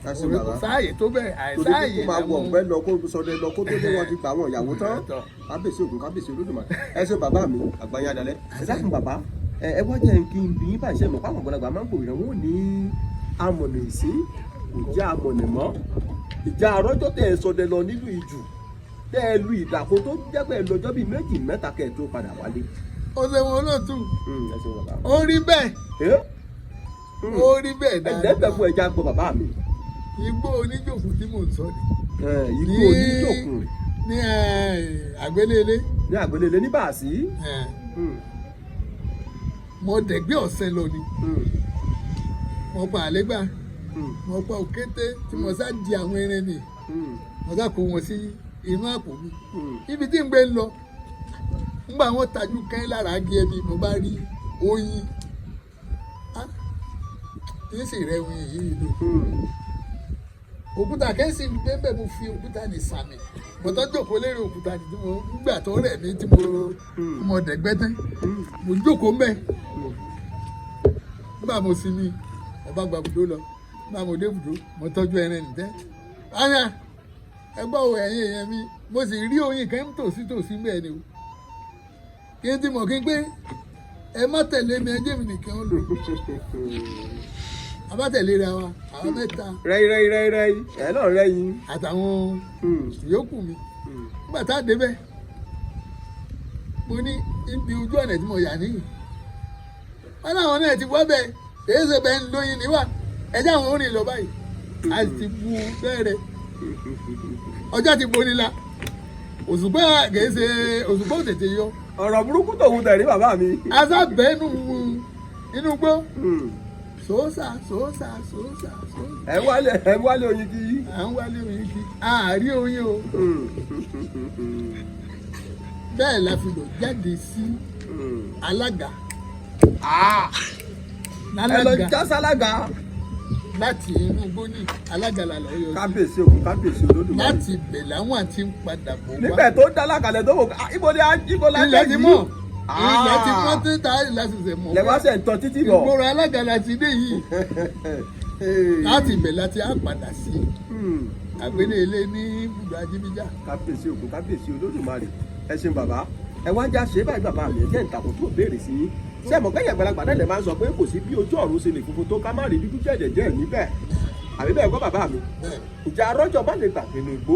Ẹ ṣeun Òwe kò bàbá. sáàyè tó bẹ́ẹ̀. Torí pé Àìsáàyè kó máa wọ ọ̀gbẹ́ lọ, kó sọdẹ lọ, kó tó dé wọn ti gbà àwọn ìyàwó tán. Tọ́. Kábíyèsí Ògún, kábíyèsí Olódùmarè. Ẹ ṣeun bàbá mi, àgbáyé adalẹ. Ẹ dákun bàbá, ẹ wá jẹ́ kí n bí yín báyìí. Ṣe mọ̀ pàwọn àgbàlagbà máa ń pòwé rẹ̀, wọ́n ní amọ̀nà ìsín kò jẹ́ amọ̀nà mọ́. Ìjà àrọ́jọ́ tẹ̀ ẹ sọdẹ lọ nílùú Ìjù, tẹ́ ẹ lu ìdàkó tó jẹ́ pé ẹ lọ́jọ́ bíi méjì mẹ́ta kẹ́ ẹ tó padà wálé. Ó ṣe wọn olóòtú. Ẹ ṣeun bàbá. Ó rí bẹ́ẹ̀. Ẹ Ó rí bẹ́ẹ̀ ẹ dáadáa. lẹ́bẹ̀ẹ́ fún ẹja gbọ́ bàbá mi. Igbó oníjòkun tí mò ń sọ ni. Ẹ, igbó oníjòkun. Ní àgbélélé. Ní àgbélélé ní bàásí. Mo dẹ̀gbẹ́ ọ̀sẹ̀ lọ ni. Mo pa àlégbà. Mo pa òkété tí mo sá di àwọn irin nì, mo sá kó wọn sí inú àpò mi. Ibi tí n gbé ń lọ, ngbà wọn tajú kẹ́ lára agi ẹbí, mo bá rí oyin. Ah, n sì rẹ oyin yìí lò. Òkúta kẹ́sì ń bẹ́ẹ̀, mo fi òkúta ní sàmì. Mo tọ́ jókòó lérí òkúta ní tí mo gbà tó rẹ̀ mí tí mo dẹ̀gbẹ́ tán, mo jókòó mbẹ́. Nígbà mo sinmi, mo bá gba ibùdó lọ. Nígbà mo dé ibùdó, mo tọ́jú ẹran nìtẹ́ aya. Ẹ gbọ́ o, ẹ̀yin èèyàn mi, mo sì rí oyin kan tòsí tòsí mbẹ́ ni o. Kí n ti mọ̀ kí n pé ẹ má tẹ̀lé mi, ẹ jẹ́ mi nìkan ó lò. A bá tẹ̀lé ra wa, àwọn mẹ́ta. Rẹ́yìn rẹ́yìn rẹ́yìn rẹ́yìn ẹ̀ náà rẹ́yìn. Àtàwọn yòókù mi. Nígbà tá a débẹ̀, mo ní ibi ojú ọ̀nà tí mo yà níyì, wọn láwọn náà ti wá bẹ́ẹ̀, èyí ṣe bẹ́ẹ̀ ń lóyin níwà ẹjẹ́ àwọn orin lọ báyìí. A sì ti bu bẹ́ẹ̀rẹ̀, ọjọ́ ti boni la, òṣùpá kìí ṣe òṣùpá ò tètè yọ. Ọ̀rọ̀ burúkú tòun tẹ̀rí, bàbá mi. Asábẹ́nu inú gbó, sòósà sòósà sòósà sòósà. Ẹ wálé, ẹ wálé oyin kí. À ń wálé oyin kí, àárí oyin o. Bẹ́ẹ̀ la fi lọ jáde sí alága. Ẹ lọ Lálága. Já sálága. Láti inú igbó ní alága la lọ yọ sí. Kábíyèsí òkun, kábíyèsí Olódùmarè. Láti ibẹ̀ làwọn àti ń padà bọ̀ wá. Níbẹ̀ tó dá lákàlẹ̀ tó wò ó, ibo ni ibo la Ilẹ̀ dé ti yìí? mọ̀, ilẹ̀ ti mọ́ tí ta ilẹ̀ ṣẹ̀ṣẹ̀ mọ̀. Lẹ wá ṣe ń tọ́ títí bọ̀. Ìgboro alága la ti dé yìí. Láti ibẹ̀ láti á padà sí àgbélé ilé ní ibùdó ajíbíjà. Kábíyèsí òkun, kábíyèsí Olódùmarè. Ẹ ṣeun bàbá. Ẹ wá já ṣe báyìí, bàbá mi, ẹ jẹ́ ìtàkùn tó béèrè sí yín. Ṣé ẹ mọ̀ kẹ́yìn àgbàlagbà náà lè máa ń sọ pé kò sí bí ojú ọ̀run ṣe lè funfun tó, ká má rí dúdú jẹ̀jẹ̀jẹ̀ níbẹ̀, àbí bẹ́ẹ̀ kọ́, bàbá mi? Bẹ́ẹ̀. Ìjà arọ́jọ́ má lè gbàgbé ní igbó,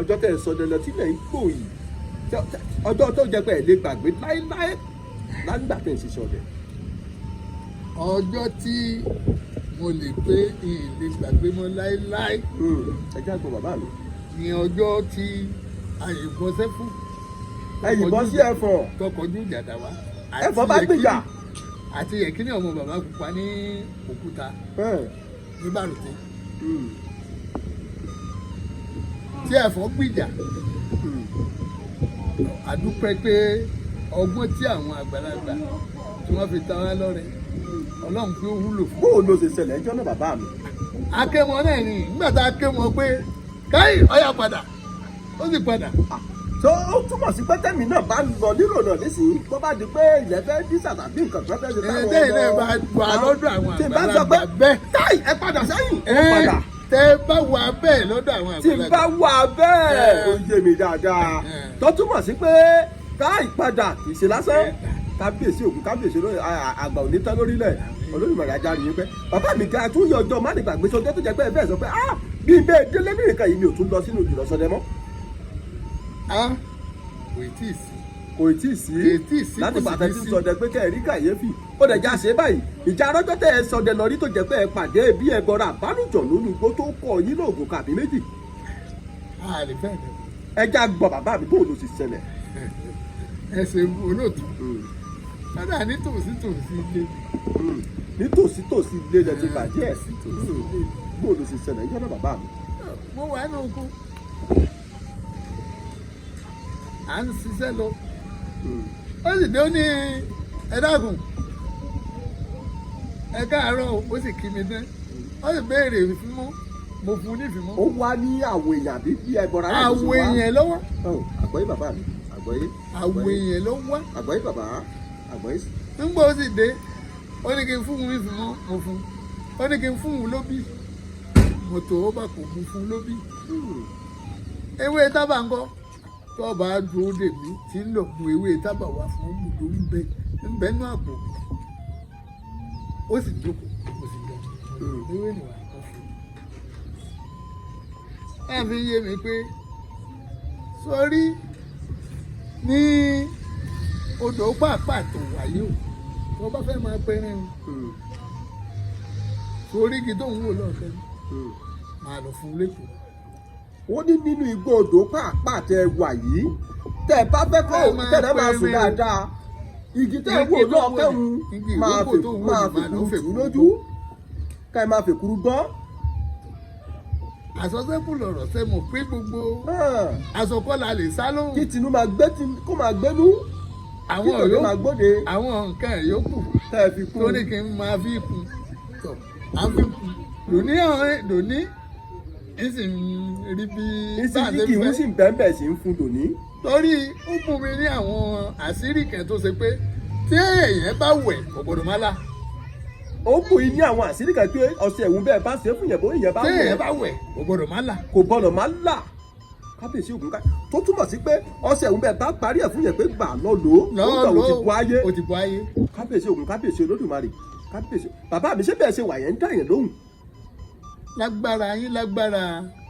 ọjọ́ tẹ́ ẹ sọdẹ lọ sílẹ̀ igbó yìí, ọjọ́ tó jẹ́ pé ẹ lè gbàgbé láéláé lágbà tẹ́ ẹ ṣiṣẹ́ ọdẹ. Ọjọ́ tí mo lè pé ìlè gbàgbé mọ́ láéláé Ẹ jẹ́ àgbọn, bàbá mi. ní ọjọ́ tí a yìnbọn sẹ́fún. Ẹ yìnbọn sí ẹ̀fọ̀n. Tọkọjú ìjàdá wa. Ẹ̀fọn bá gbìjà. Àti Yẹ̀kínní ọmọ bàbá pupa ní òkúta ní Bàrùtẹ́ tí ẹ̀fọn gbìjà. Àdúpẹ́ pé ọgbọ́n tí àwọn àgbàlagbà tí wọ́n fi ta wá lọ́rẹ, Ọlọ́run pé ó wúlò fún. Bóò ló ṣe ṣẹlẹ̀ ẹjọ́ náà, bàbá mi? Akémọ náà ni. Nígbà tá a kémọ pé káyì ọyà padà, ó sì padà. Tó ó túmọ̀ sí pé tẹ́mi náà bá lọ nírònà nísìnyí, tó bá di pé ilẹ̀ fẹ́ dísà tàbí nǹkan kan fẹ́ ṣe táwọn Ẹ̀ẹ́dẹ́ ilẹ̀ bá wà lọ́dọ̀ àwọn tí n bá sọ pé àgbàlagbà bẹ́ẹ̀. Káì, ẹ padà sẹ́yìn, ẹ padà. Tẹ bá wà bẹ́ẹ̀ lọ́dọ̀ àwọn Tí n bá àgbàlagbà. wà bẹ́ẹ̀, ó yé mi dáadáa. Tó túmọ̀ sí pé káì padà kì í ṣe lásán. Kábíyèsí òkú, kábíyèsí olóyè àgbà òní tán lórílẹ̀. Olódùmarè ajá rí yín pé, bàbá mi. Ga tún yọ ọjọ́ má lè gbàgbé sọjọ́ tó jẹ́ pé ẹ bẹ́ẹ̀ sọ pé ah, bí n bẹ́ẹ̀ délé nìkan yìí, mi ò tún lọ sínú ìjùlọ sọdẹ mọ́. Á kò tí ì sí. Kò tí ì sí. Kò tí ì sí, Láti kò sì bàtà ní tí ń sí. sọdẹ pé kẹ́ ẹ̀ rí kàyéfì, ó dẹ̀ já ṣe báyìí. Ìjà arọ́jọ́ tẹ́ ẹ sọdẹ lọ rí tó jẹ́ pé ẹ pàdé bí ẹ gbọ́ra àbálùjọ lónìí igbó tó kọ yín lóògùn kàbí méjì. A lè fẹ́ lẹ. Ẹ já gbọ́, bàbá mi, bóun ló sì ṣẹlẹ̀? Ẹ ṣe olóòtú. Kódà ní tòsí tòsí ilé mi. Nítòsí tòsí ilé rẹ ti bàjẹ́ ẹ̀. Tòsí ilé mi. Bóun ló sì ṣẹlẹ̀ ẹjọ́ náà, bàbá mi? Mo wà ní oko, à ń ṣiṣẹ́ lọ, ó sì dé, ó ní ẹ dákun, ẹ káàárọ̀ o. Ó sì kí mi tán, ó sì béèrè ìfimọ́, mo fún un ní ìfimọ́. Ó wá ní àwọ̀ èèyàn àbí bí ẹ bọra náà ló ṣe Àwọ̀ wá? èèyàn lọ́wọ́. Oh, àgbọ̀yé, bàbá mi, àgbọ̀yé. Àwọ̀ èèyàn ló wá. Àgbọ̀yé, bàbá, àgbọ̀yé. Nígbà ó sì dé, ó ní kí n fún un ìfimọ́, mo fún un. Ó ní kí n fún un lóbì, mo tó ó bá kò mú fún un lóbì. Ewé tábà ńkọ́? Tó bá dúró dè mí tí ń lọ mú ewé tábà wá fún gbùdó ń bẹ ń bẹ nú àpò mi. Ó sì jókòó, mo sì lọ ewé nìwà kan fún un. Ẹ fi yé mi pé sórí ní odò pàápàá tó wáyé o, tó bá fẹ́ máa pẹ́rín o, sórí igi tó ń wò lọ́ọ̀kẹ́, máa lọ fún un lẹ́kọ̀ọ́. Wọ́n ní nínú igbó odò pàápàá tẹ wà yìí, tẹ bá fẹ́ kọ́ Ẹ máa tẹ ẹ máa sùn pẹ́rín o. dáadáa, igi tẹ wò Igi tó wò lọ́ọ̀kẹ́hun ní- igi máa ìrókò fi tó wò máa ní fi máa lọ kú fè tù kú. lójú. Ká ẹ máa fèkúrú gbọ́n. Àsọsẹ́kù lọ̀rọ̀ ṣe mọ̀ pé gbogbo aṣọ kọ́ la lè sá lóhùn. Kí tinú máa gbé kó máa gbénú, kí Àwọn tòde yòókù máa gbóde. Àwọn nǹkan yòókù tẹ́ ẹ fi kún. Tó ní kí n máa fi kún tọ̀ à ń fi kún lóní ọ̀rẹ́ lóní ń sì ń rí bí Ìsì bá a ṣe kíkì ń fẹ́. sì ń bẹ́ẹ̀ sì ń fún dòní. Torí ó fún mi ní àwọn àṣírí kan tó ṣe pé tí èèyàn bá wẹ̀ kò gbọdọ̀ má la. Ó bù yín ní àwọn àṣírí kan pé ọṣẹ ìwú bẹ́ẹ̀ bá ṣe é fún yẹn bó ìyẹn bá Tí wẹ̀ èèyàn bá wẹ̀ kò gbọdọ̀ má la. Kò gbọdọ̀ má là. Kábíyèsí ògùn ká tó túmọ̀ sí pé ọṣẹ ìwú bẹ́ẹ̀ bá parí ẹ̀ fún yẹn pé gbà lọ lò ó, ó gbà ó ti bu ayé. Ó ti bu ayé. Kábíyèsí ògùn, kábíyèsí Olódùmarè, kábíyèsí. Bàbá mi, ṣé bẹ́ẹ̀ ṣe wà yẹn ń dá yẹn lóhùn? Lágbára yín, lágbára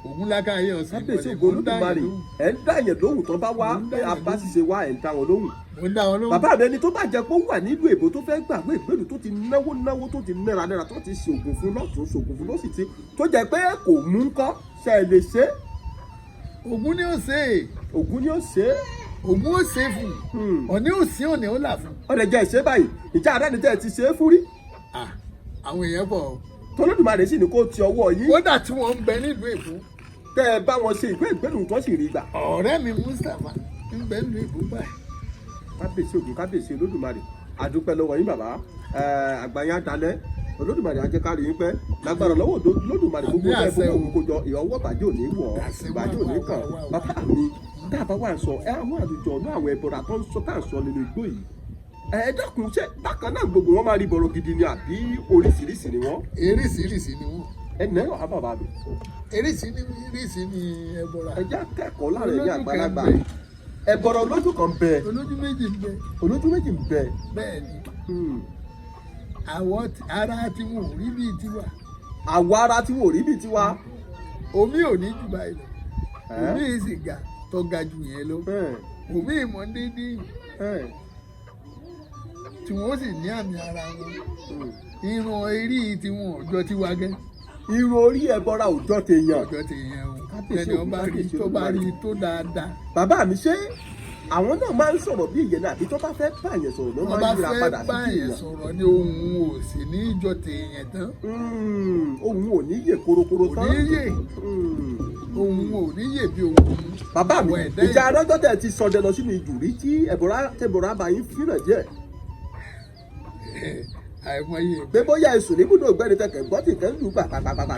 ògùn lákàáyé ọ̀sìn. Kábíyèsí ògùn Olódùmarè, ẹ̀ ń dá yẹn lóhùn tán bá wá Mò ń dá pé yẹn abáṣiṣe wá, ẹ̀ ń dá wọn lóhùn. Mo ń dá wọn lóhùn. Bàbá mi, ẹni tó bá jẹ pé ó wà nílùú èbó tó fẹ́ gbàgbé ìgbèlú, tó ti náwó náwó, tó ti nára nára, tó ti ṣoògùn fún lọ́tún, ṣoògùn fún lọ́sì, tí tó jẹ pé kò mú ń kọ́, ṣe é lè ṣe é? Ògùn ni ó ṣe é. Ògùn ni ó ṣe é. Ògùn ó ṣe é fún òní ò sí òní ó là fún. Ọ̀rẹ́ jẹ́ ìṣe báyìí, ìjà àdáni tẹ́ ẹ ti ṣe é fún rí? Ah, àwọn èèyàn bọ̀ ọ́. Tolódùmarè sì ní kó ti ọwọ́ yín. Kódà tí wọ́n ń bẹ nílùú Èkó. Tẹ́ ẹ bá wọn ṣe ìgbé ìgbélú tó sì rí gbà. Ọ̀rẹ́ mi Mustapha ń bẹ nílùú Èkó báyìí. Kábíyèsí ògùn, kábíyèsí Olódùmarè, àdúpẹ́ lọ́wọ́ yín bàbá. Àgbáyé àdálẹ́, Olódùmarè á jẹ́ ká rí yín pẹ́ lágbára lọ́wọ́ Olódùmarè. Gbogbo Àmín, ẹ àṣẹ gbogbo o. ògùn kójọ ìyọwọ́ bàjẹ́ òní wọ̀ ọ́, Àṣẹ, ìbàjẹ́ wá, òní wá, kàn. wá, wá. Bàbá mi, tá a bá wà ń sọ ẹ àwọn àlùjọ ọ̀nà àwọn ẹbọra tó ń sọ tá à ń sọ nínú igbó yìí, ẹ dákun, ṣé bákan náà gbogbo wọn máa rí bọ̀rọ̀ gidi ni àbí oríṣiríṣi ni wọn? Eríṣiríṣi ni wọ́n. Ẹ nẹ́rọ̀ á bàbá mi. Eríṣiríṣi ni ẹbọra. Ẹ já kẹ́kọ̀ọ́ lára ẹ̀yìn Olójú kan àgbàlagbà. ń bẹ. Ẹbọra olójú kan bẹ. Olójú méjì ń bẹ. Olójú méjì ń bẹ. Bẹ́ẹ̀ ni. Àwọ̀ ara tí wọn ò rí bíi tiwa. Àwọ̀ ara tí wọn ò rí bíi tiwa. Omi ò ní jù báyìí lọ, omi yìí sì ga tó ga jù yẹn lọ, omi ìmọ̀ déédéé tí wọ́n sì ní àmì ara wọn. Irun eré tí wọn ò jọ tiwa gẹ́. Irun orí ẹbọra òjọ tèèyàn. Ọjọ́ ti yẹn o. Kábíyèsí Ẹni Ògún, ọba rí kábíyèsí tó bá Olódùmarè. rí tó dáadáa. Bàbá mi, ṣé àwọn náà máa ń sọ̀rọ̀ bí ìyẹn náà àbí tó bá fẹ́ báyẹn sọ̀rọ̀ ló Wọ́n máa bá ń yíra fẹ́ padà sí báyẹn èèyàn? sọ̀rọ̀ ní ohun ò sì ní ìjọ tèèyàn tán. Ohun ò ní yè korokoro Kò tán. ní yè. Ohun ò ní yè bí ohun. Bàbá mi, Àwọn ẹ̀dá ìjà èèyàn. adájọ́ tẹ̀ ti sọdẹ lọ sínú ijù rí tí ẹ̀bọ̀rá tẹ̀bọ̀rá bá yín fíràn díẹ̀? Àìmọye ìgbà. Pé bóyá ẹ̀sùn níbùdó ọ̀gbẹ́ni tẹ̀kẹ̀ gbọ́ tì kẹ́ ń lù pàpàpàpà.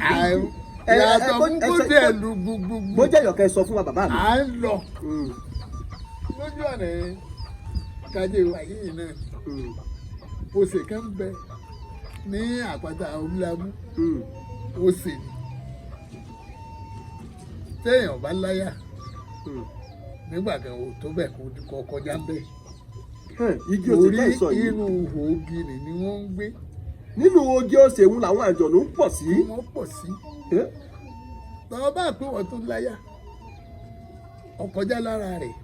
Yàtọ̀ fún kó dẹ̀ lu gbogbogbò. Bó jẹ́ ìyọ̀kẹ́ sọ fún wa, bàbá mi. À ń lọ lójú ọ̀nà kájé wà yìí náà, òsè kan bẹ ní àpáta Omílámú. Òsè ni téèyàn bá láyà nígbà kan ò tó bẹ̀ kó kọjá ń bẹ̀. Igi òsè Orí tẹ́ ìsọ yìí. Inú ògì ni wọ́n ń gbé. Nínú oge òsè ń làwọn àjọ̀nú ń pọ̀ sí. Wọ́n pọ̀ sí. Tọ́ bá pé wọ́n tún láyà ọkọjá lára rẹ̀,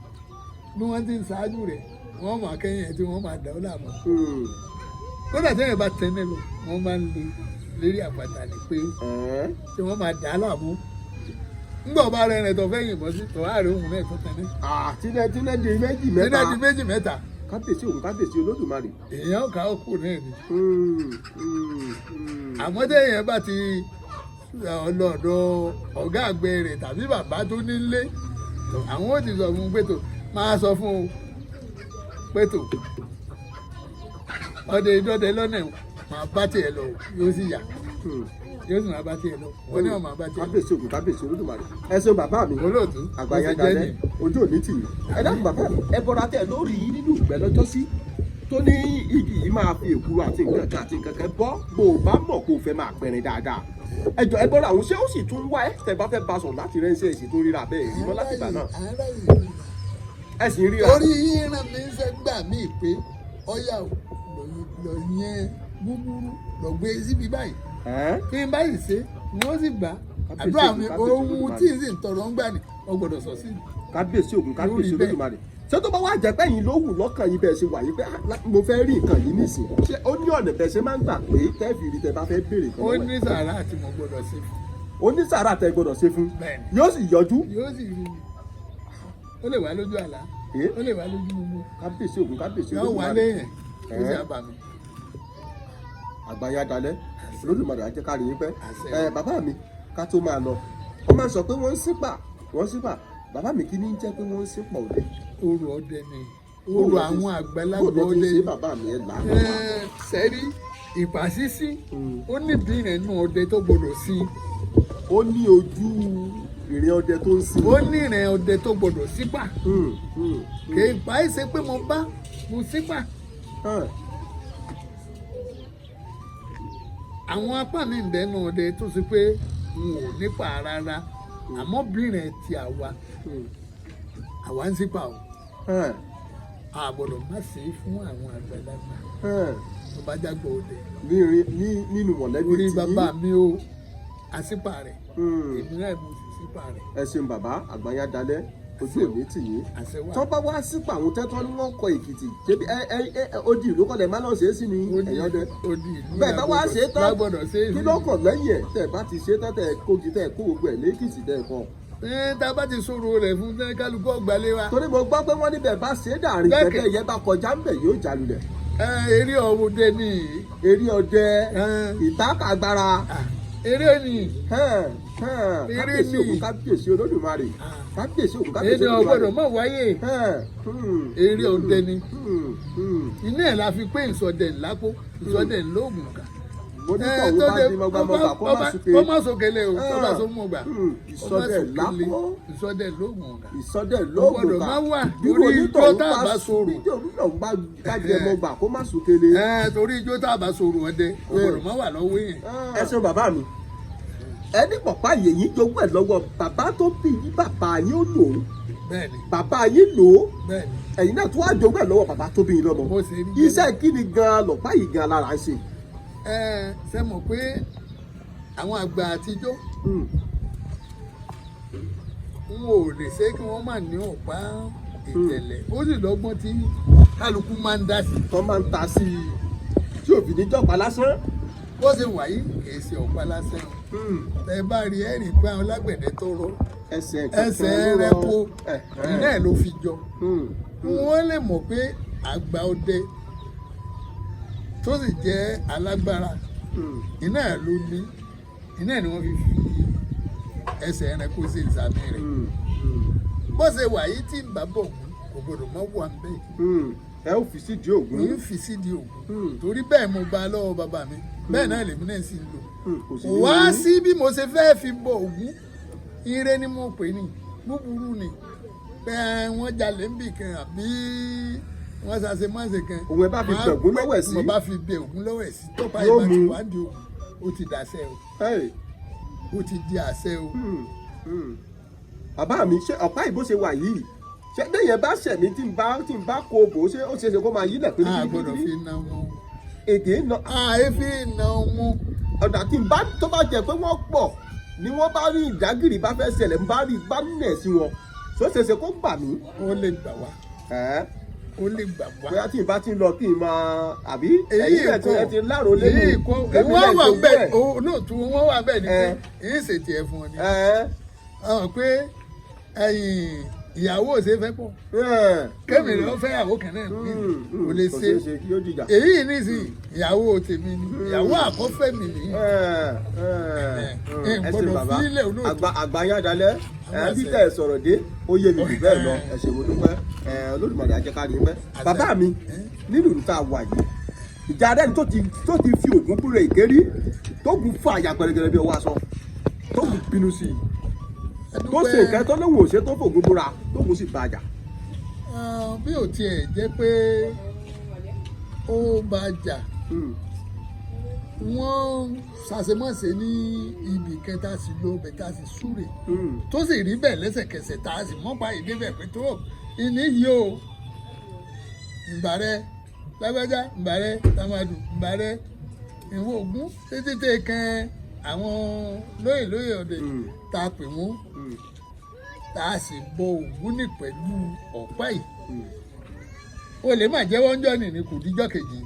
bí wọ́n ti ń ṣáájú rẹ̀ wọ́n máa kẹ́yìn ẹ̀ tí wọ́n máa dà ọ́ láàmú. Kódà téèyàn bá tẹ́lẹ̀ lọ, wọ́n máa ń le lérí àpáta ni pé tí wọ́n máa dà á láàmú. Ńgbà ọba rẹ̀ rẹ̀ tó fẹ́ yìnbọn sí tọ́ àárẹ̀ òun náà tó tẹ́lẹ̀. Tílẹ̀ tílẹ̀ di méjì mẹ́ta. Tílẹ̀ di méjì mẹ́ta. Kábíyèsí òun, kábíyèsí Olódùmarè. Èèyàn kà ó kù náà ni. Àmọ́ téèyàn bá ti ọlọ́dọ̀ ọ̀gá àgbẹ̀ rẹ̀ tàbí bàbá tó nílé, àwọn ò ti sọ fún un pé tó máa sọ fún un pé tó ọdẹ ìdọ́dẹ lọ́nà máa bá tiẹ̀ lọ, yóò sì yà, yóò sì máa bá tiẹ̀ lọ, wọ́n ní wọ́n máa bá tiẹ̀ lọ. Kábíyèsí ògùn, kábíyèsí Olódùmarè, ẹ ṣeun bàbá mi. Olóòtú. Àgbáyé Bó ṣe jẹ́ dalẹ̀ nìyẹn. Ojú òní tì í. Ẹ dákun bàbá mi, ẹ bọra tẹ lórí yìí nínú ìgbẹ́ lọ́jọ́ sí tó ní igi yìí máa fi èkuru àti nǹkan kan àti nǹkan kan bọ́ bó o bá mọ̀ kó o fẹ́ máa pẹ̀rẹ̀ dáadáa. Ẹ jọ, ẹ bọ́ra àwọn, ṣé ó sì tún wá ẹ tẹ bá fẹ́ bá sọ̀rọ̀ láti rẹ́ńṣẹ́ èsì tó ríra bẹ́ẹ̀ rí mọ́ láti ìgbà náà? Ẹ sì ń ríra? Torí ìran mi ń sẹ́ gbà mí pé ọ̀yà ò lọ yẹn gúgúrú lọ gbé síbi báyìí. Kí n báyìí ṣe ni wọ́n sì gbà àdúrà mi, ohun tí n sì ń tọrọ ń gbà ní ọ gbọ́dọ̀ sọ sí. Kábíyèsí ògùn, kábíyèsí Lórí bẹ́ẹ̀. Olódùmarè. Ṣé tó bá wá jẹ́ pẹ́yìn ló wù lọ́kàn yín bẹ́ẹ̀ ṣe wà yín pé, "Ah, mo fẹ́ rí nǹkan yìí nísìn," ṣé ó ní ọ̀nà bẹ́ẹ̀ ṣe máa ń gbà pé tẹ́ẹ̀fì rí tẹ́ bá fẹ́ béèrè nǹkan Ó lọ́wọ́ ẹ̀? ní sàrà tí mo gbọ́dọ̀ ṣe fún. Ó ní sàrà tẹ́ gbọ́dọ̀ ṣe fún? Bẹ́ẹ̀ni. Yóò sì yọjú? Yóò sì rí mi, ó lè wá lójú àlá, ó lè wá lójú gbogbo. Kábíyèsí ògùn, kábíyèsí Yóò wá Olódùmarè. léyìn, ó sì Ẹ́. àbà mi. Àgbáyé adalẹ́. Olódùmarè á jẹ́ ká rí yín pẹ́. Àṣẹ. Ẹ bàbá mi, ká tó máa lọ, wọ́n máa ń sọ pé wọ́n ń sípà, wọ́n ń sípà. Bàbá mi, kí ní jẹ́ pé wọ́n ń sípà òde? Orò ọdẹ ni, orò àwọn àgbàlagbà Bó ló ti ń ọdẹ ṣe ni. Bàbá mi, ẹ̀ là á. Ẹ, sẹ́rí ìpàsísí, ó níbi ìrìnnú ọdẹ tó gbọdọ̀ sí. Ó ní ojú ìrìn ọdẹ tó ń sìn. Ó ní ìrìn ọdẹ tó gbọdọ̀ sípà. Kì í pa é ṣe pé mo bá mo sípà. Àwọn apá mi ń bẹ́nu ọdẹ tó ṣe pé n ò nípa rárá, àmọ́ bìnrin ti àwa, àwa ń sípà o. A gbọ́dọ̀ má ṣe é fún àwọn àgbàlagbà tó bá jágbọ́ ọdẹ. Nínú mọ̀lẹ́bí Orí tí yín. bàbá mi o, àsípà rẹ̀, èmi náà mo sì sípà rẹ̀. Ẹ ṣeun bàbá, àgbáyé adalẹ́, ojú òní tì yín. Àṣẹ wà. Tó bá wá sípò àwọn tẹ́tọ́ ni wọ́n kọ Èkìtì ṣébi ẹ ẹ ẹ odi ìlú kọ́lẹ̀ má lọ ṣe é sí ni ẹ̀yọ́ dẹ. Odi ìlú Bẹ́ẹ̀ bá wá ṣe é tán, lágbọ́dọ̀ ṣe é kí ló kàn lẹ́yìn ẹ̀? Tẹ̀ bá ti ṣe é tán, tẹ̀ kógi, tẹ̀ kó gbogbo ẹ̀ lẹ́kìtì tẹ̀ kọ́. Ẹ tá a bá ti sọ̀rọ̀ rẹ̀ fún tẹ́ kálukú ọgbàlẹ̀ wa. Torí mo gbọ́ pé wọ́n níbẹ̀ bá ṣe é dàrin Bẹ́ẹ̀ kẹ́kẹ́ yẹn bá kọjá ńbẹ̀ yóò jalulẹ̀. Ẹ eré ọ̀wọ́dẹ ni. Eré ọdẹ. Ẹ, Ìtàkàgbára. Eré ni. Eré Kábíyèsí ni. Ògún, kábíyèsí Olódùmarè, kábíyèsí Ògún, kábíyèsí Eré ọgbọ́dọ̀ Olódùmarè. mọ̀ wáyé. Eré ọdẹ ni. Iná ẹ̀ la fi pé ìsọdẹ ńlákó, ìsọdẹ ńlóògùn kà. Mo ní tọ̀hún bá di mọ́gbàmọ́gbà kó má súnke. Kó má sókèlè o, tó bá so mú gbà. Ìsọdẹ lápò. Ìsọdẹ lóògùn kà. Ìsọdẹ Ó lóògùn gbọ́dọ̀ kà. má wà Bí torí onítọ̀hún ijó tá a bá bá sọ̀rọ̀. Bí onítọ̀hún bá kájẹ mọ́gbà kó má súnkele. Ẹ torí ijó tá a bá sọ̀rọ̀ ọdẹ, ó gbọ́dọ̀ má wà lọ́wọ́ yẹn. Ẹ ṣeun bàbá mi. Ẹni pọ̀pá yèyí jogún ẹ̀ lọ́wọ́ bàbá tó bí yín, bàbá yín ó lò ó. Bẹ́ẹ̀ni. Bàbá yín lò ó. Bẹ́ẹ̀ni. Ẹ̀yin náà tún wá jogún ẹ̀ lọ́wọ́ bàbá tó bí yín lọ́mọ. Bó ṣe rí. Iṣẹ́ kí ni gan-an lọ̀pá yìí gan-an lára ń ṣe? Ẹ ṣe mọ̀ pé àwọn àgbà àtijọ́, n ò lè ṣe kí wọ́n má ní ọ̀pá ìtẹ̀lẹ̀, ó sì lọ́gbọ́n tí kálukú máa ń dá sí. Tó máa ń ta sí i tí òbí ní jọ̀pá lásán. Bó ṣe wà yìí kì í ṣe ọ̀pá lásán o. Ẹ bá rí ẹ rí pé àwọn alágbẹ̀dẹ tó rọ ẹsẹ̀ ẹsẹ̀ rẹ kó iná ẹ̀ ló fi jọ. Wọ́n lè mọ̀ pé àgbà ọdẹ tó sì jẹ́ alágbára iná ẹ̀ ló ní, iná ẹ̀ ni wọ́n fi fi ẹsẹ̀ rẹ kó sí ìsàmì rẹ̀. Bó ṣe wà yìí, tí ń bá bọ̀ mú kò gbọdọ̀ mọ́ wà ń bẹ́ẹ̀. Ẹ ó fi sídìí Ògún. Ń fi sídìí Ògún, torí bẹ́ẹ̀ mo bá a lọ́wọ́ bàbá mi, bẹ́ẹ̀ náà lèmi náà sì ń lò. Kò sí Kò wá ní- sí bí mo ṣe fẹ́ fi bọ Ògún, ire ni mo pè ní, búburú ni pé wọ́n jalè ń bì kan àbí wọ́n ṣàṣe máṣe kan. Òun ẹ bá fi bẹ Ògún lọ́wọ́ ẹ̀ sí. Mo bá fi bẹ Ògún lọ́wọ́ ẹ̀ sí, tọ́pá Yóò ìbá ti mú. wá di Ògún, ó ti dàṣẹ o. Hey. Ó ti di àṣẹ o. Bàbá mi, ṣé ọ̀pá ìbò ṣe wà yìí, ṣé déyẹn bá ṣẹ̀mí tí n bá kó bò ó, ṣé ó ṣeé ṣe kó máa yílẹ̀ pé A gbọ́dọ̀ fi na wọn. Èdè ń nà. Àì fi na wọn. Ọ̀dà tí n bá tó bá jẹ́ pé wọ́n pọ̀ ni wọ́n bá rí ìdágìrì bá fẹ́ ṣẹlẹ̀, ń bá rí bá nẹ̀ sí wọn, ṣó ṣeé ṣe kó gbà mí? Ó lè gbà wá. Ẹ́ Ó lè gbà wá. Bóyá tí n bá ti ń lọ kí n máa àbí Èyí ẹ̀yin náà ti kọ́ ẹ ti láàrò lẹ́nu. Èyí kọ́ Èmi wọ́n náà wà jogún bẹ́ẹ̀ ẹ̀. olóòtú wọ́n wà bẹ́ẹ̀ ni pé Ẹ. èyí ṣètì ẹ̀ fún ọ ni. Ẹ́ Àwọn pé ẹ̀yìn ìyàwó ò ṣe é fẹ́ pọ̀, ẹ́ kémi lọ fẹ́ ìyàwó kan náà ní kò lè kò ṣe. ṣeé ṣe kí ó dìjà. Èyí nísìnyí, ìyàwó tèmi ni, ìyàwó àkọ́fẹ́ mi nìyí. Ẹ Ẹ, ẹ ṣe gbọ́dọ̀ bàbá fílẹ̀ olóòtú. Àgbà àgbà yín adalẹ ẹ Àwọn bí àṣẹ. tẹ ẹ sọ̀rọ̀ dé, ó yé mi jù bẹ́ẹ̀ lọ. Ẹ ṣé, mo dúpẹ́. Ẹ Olódùmarè á jẹ́ ká rí i pẹ́. Àṣẹ. Bàbá mi, nínú ìlú tá a wà yìí, ìjà rẹ́ni tó ti fi Ògún búra ìkérí, tó gùn fún àyà gbẹrẹgẹrẹ bí ọwọ́ aṣọ, tó gùn bínú sí i, tó ṣe nǹkan tó lóun ò ṣe, tó fògùn búra, tó gùn sì bàjá. Ah, bí ò tiẹ̀ jẹ́ pé ó bá jà, wọ́n ṣàṣemọ́ṣe ní ibì kẹta sí ló bẹ̀ tá a sì súre, tó sì rí bẹ́ẹ̀ lẹ́sẹ̀kẹsẹ̀, tá a sì mọ́pa ìdí bẹ̀ pé tó ìní yìí o, ìbàrẹ̀ lágbájá, ìbàrẹ̀ tamadu, ìbàrẹ̀ ìwọ Ògún, títí tẹ kan àwọn lóyè lóyè ọdẹ tá a pè wọ́n, tá a sì bọ Ògún ní pẹ̀lú ọ̀pá yìí. O lè má jẹ́wọ́ ń jọ́ nìní, kò díjọ́ kejì.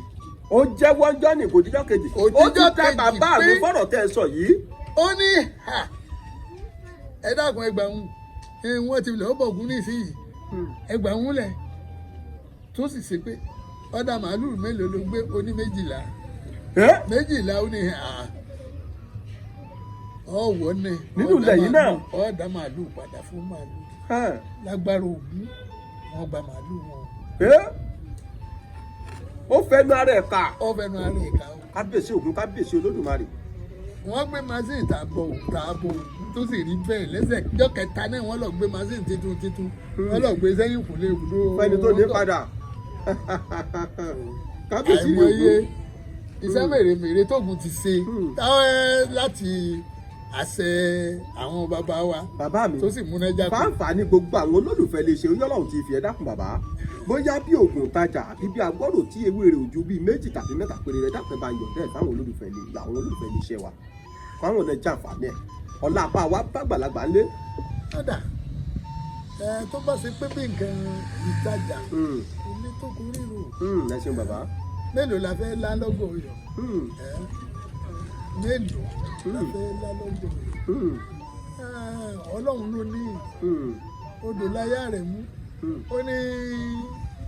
Ó jẹ́wọ́ jọ́ ní kò díjọ́ kejì. Kò Ó ti díjọ́ ta kejì bàbá mi pé- fọ́rọ̀ tẹ́ ẹ sọ yìí. Ó ní ha, ẹ dákun, ẹgbàá ń wọ́n ti lọ́ọ́ bọ̀gún nísìnyí, ẹgbàá ń lẹ̀, tó sì ṣe pé ọ̀dà màálùú mélòó ló gbé oní 12. Ẹ́? 12 ó ní ọ̀wọ́ ní. Nínú ilẹ̀ yìí náà? Ọ̀dà màálù padà fún màálù. Lágbára Ògún, wọ́n gba màálù wọn. Ẹ́? Ó fẹnu ara ẹ̀ kà. Ó fẹnu ara ẹ̀ kà o. Kábíyèsí Ògún, kábíyèsí Olódùmarè. Wọ́n gbé machine tààbọ̀ tààbọ̀ Ògún tó sì rí bẹ́ẹ̀ lẹ́sẹ̀ jọ́ kẹta náà, wọ́n lọ gbé machine titun titun, wọ́n lọ gbé sẹ́yìn kùlé ibùdó. Fẹ́ni tó ní padà, kábíyèsí Àìmọye Ògún. Iṣẹ́ mèremère tóògùn ti ṣe táwọn ẹ láti àṣẹ àwọn bàbá wa Bàbá mi, tó sì múná jáde. Fáǹfààní gbogbo àwọn olólùfẹ́ lè ṣe Oyọ́lọ́hún ti fi. Ẹ dákun bàbá, bóyá bí oògùn tajà àbí bí agbọ́rò tí ewé rẹ̀ ò ju bíi méjì tàbí mẹ́ta péré rẹ̀, dákun, ẹ bá yọ̀ǹda ẹ̀ fáwọn olólùfẹ́ lè àwọn olólùfẹ́ lè ṣe wa, fáwọn ọ̀nà jàǹfààní ẹ̀ ọ̀la àpá wa bàgbàlagbà ńlé. Kódà ẹ tó bá ṣe pé bí nǹkan ìtajà ilé tó kún ríro. Ẹ ṣeun bàbá. Mélòó la fẹ́ lá lọ́gọ̀ ọ̀yọ́? Ẹ mélòó la fẹ́ lá lọ́gọ̀ ọ̀yọ́? Ọlọ́run ló ní odò láyà rẹ̀ mú. Ó ní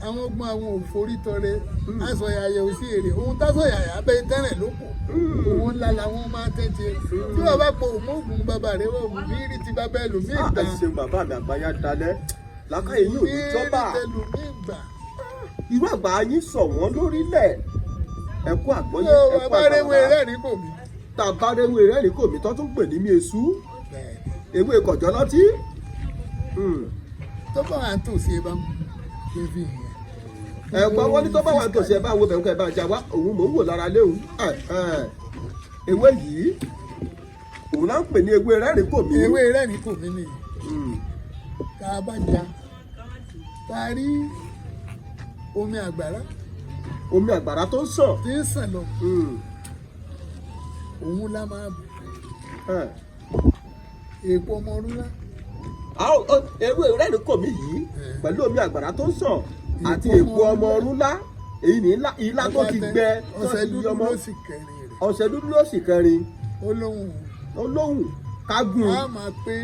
àwọn ọgbọ́n àwọn òforí tọrẹ aṣọ yàyà ò sí èrè ohun táṣọ yàyà bẹ tẹ́rẹ̀ ló kù. Owó ńlá làwọn máa tẹ́tí tí wọ́n bá po òmùgùn bàbá rẹ̀ wọ́n mú ní rí ti bàbá ẹlòmíì gbà. Ẹ ṣeun bàbá mi, àgbáyá dalẹ̀ làákàyè yìí ò ní jọba. Ní rí tẹlòmíì gbà. Irú àgbà yín sọ wọ́n lórílẹ̀, ẹ̀kú àgbọ́yé. Yóò Ẹ̀kú bá réwé àgbà. rẹ́rìn kò mí. Tàbárẹ́wé rẹ́rìn kò mí tó tún pè ní mi èṣù ewé kọ̀jọ́ lọ́tí. Tó bá wà ń tòsí ẹ bá mú kí n fi hàn. Ẹ̀gbọ́n wọn ní tó bá wà nítòsí, ẹ bá wo bẹ̀rù kẹ́ ẹ bá já wá. Òun mò ń wò lára léwu. Ewé yìí òun náà ń pè ní ewé rẹ́rìn kò mí. Ewé rẹ́rìn kò mí nìyí. Tá a bá ja tá a rí omi àgbàrá Omi àgbàrá tó ń sàn. tí ń sàn lọ, òun la máa bù èèpo ọmọ rúlá. Ewé rẹ́rìn kò mí yìí pẹ̀lú omi àgbàrá tó ń sàn àti èpo ọmọ ọrúnlá, èyí ní ilá tó ti gbẹ tó Ọṣẹ ti dúdú yọmọ. ló sì kẹrin rẹ̀. Ọṣẹ dúdú ló sì kẹrin. Ó lóhùn. Ó lóhùn kágùn. A máa pé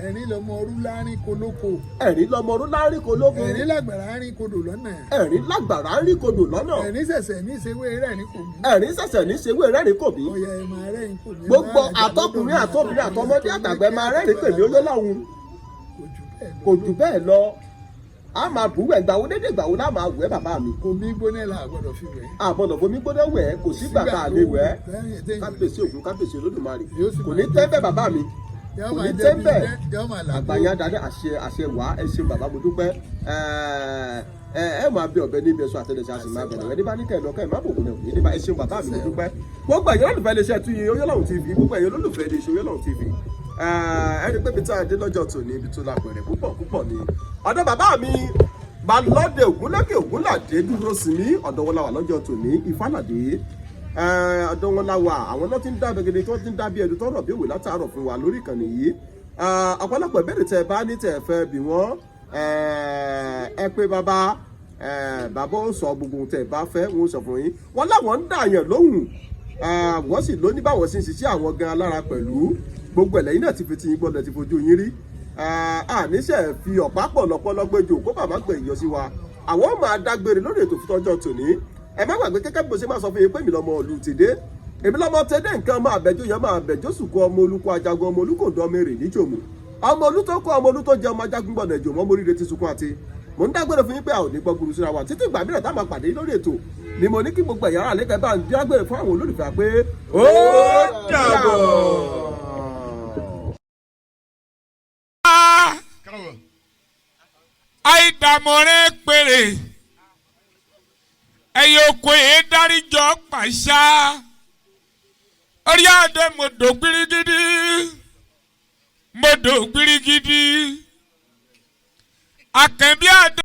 ẹ̀rín lọmọ rúlá rìn kolóko. Ẹ̀rín lọmọ ọrúnlá rí kológun. Ẹ̀rín làgbàrá rìn kodò lọ́nà. Ẹ̀rín lágbàrá rí kodò lọ́nà. Ẹ̀rín ṣẹ̀ṣẹ̀ ní ìṣèwé rẹ́rìn kò mí. Ẹ̀rín ṣẹ̀ṣẹ̀ ní ṣewé rẹ́rìn kò mí. Ọ̀yà ẹ̀ máa rẹ́rìn kò mí. Gbogbo àtọkùnrin àtọbìnrin àtọmọdé àtàgbẹ̀ máa rẹ́rìn pèmí olólùwọ̀n. Kò jù bẹ́ẹ̀ lọ. Kò jù bẹ́ẹ̀ lọ. A máa bù wẹ̀ gbàwó dédé gbàwó náà máa wẹ̀, bàbá mi. Omi gbóná la gbọ́dọ̀ fi wẹ̀. Àbọ̀dọ̀ fomi gbóná wẹ̀, kò sígbà tá a lè wẹ̀. Kábíyèsí Ògún, kábíyèsí Olódùmarè. Kò ní tẹ́ bẹ́ẹ̀, bàbá mi, kò ní tẹ́ bẹ́ẹ̀. Àgbàyàn dalẹ̀, àṣẹ àṣẹ wá. Ẹ ṣeun bàbá, mo dúpẹ́. Ẹ ẹ máa bẹ ọ̀bẹ níbi ẹ̀sọ́ àtẹlẹsẹ̀, a sì máa bẹ̀rẹ̀ ẹni bá ní kẹ́ ẹ lọ kẹ́ ẹ má bòkun náà ní bá. Ẹ ṣeun bàbá mi, mo dúpẹ́. Gbogbo ẹ̀yin olólùfẹ́ lè ṣe ẹtú yìí Oyọ́lọ́hun TV, gbogbo ẹ̀yin olólùfẹ́ lè ṣe Oyọ́lọ́hun TV, ẹni pé ibi tí a dé lọ́jọ́ tòní, ibi tó lápẹ̀rẹ̀ púpọ̀ púpọ̀ ni ọ̀dọ̀ bàbá mi Balọ́dẹ Ògúnlékè Ògúnládé dúró sí mi. Ọ̀dọ̀ wọn la wà lọ́jọ́ tòní, Ìfàlàdé, ọ̀dọ̀ wọn la wà. Àwọn náà ti ń dá gbẹgẹdẹ tí wọ́n ti ń dá bí ẹdun tọrọ bí òwe látàárọ̀ fún wa lórí ìkànnì yìí. Ọ̀pọ̀lọpọ̀ ìbéèrè tẹ́ ẹ bá ní tẹ́ ẹ fẹ́ bí wọ́n, ẹ pé bàbá, bàbá ó sọ gbogbo ohun tẹ́ ẹ bá fẹ́, wọ́n sọ fún yín. Wọ́n láwọn ń dààyàn lóhùn, wọ́n sì lóní báwọn sì ń ṣiṣẹ́ àwọn gan alára pẹ̀lú gbogbo ẹ̀lẹ́yìn náà ti fi ti yín gbọ́dọ̀ ti fojú yín rí. Àníṣe fi ọ̀pá pọ̀ lọ́pọ̀lọpọ̀ jò kó bàbá gbẹ̀ yọ sí wa. Àwọn máa dágbére lórí ètò fún tọ́jọ́ tòní. Ẹ má gbàgbé kẹ́kẹ́ bí mo ṣe máa sọ fún yín pé èmi lọ́mọ ìlú tèdè, èmi lọ́mọ tèdè nǹkan máa bẹ̀jọ́ yẹn máa bẹ̀jọ́ sùkú ọmọ olùkọ́ ajagun ọmọ olùkòǹdó ọmọ èrè níjòmù ọmọ olú tó kọ́ ọmọ olú tó jẹ ọmọ ajagun gbọ̀nà ìjòmọ́ móríire ti sunkún àti mò ń dágbére fún yín pé a ò ní gbọ́ gburu síra wa títí ìgbà mìíràn tá a máa pàdé lórí ètò ni. Mo ní kí gbogbo ẹ̀yà ara lẹ́kẹ̀ẹ́ bá ń dágbére fún àwọn olólùfẹ́ pé ó dàbọ̀. Àìdàmọ̀rẹ́ péré ẹ̀yẹ oko yìí dáríjọ pàṣà orí adé mo dò gbirigidi, mo dò gbirigidi, àkànbí adé.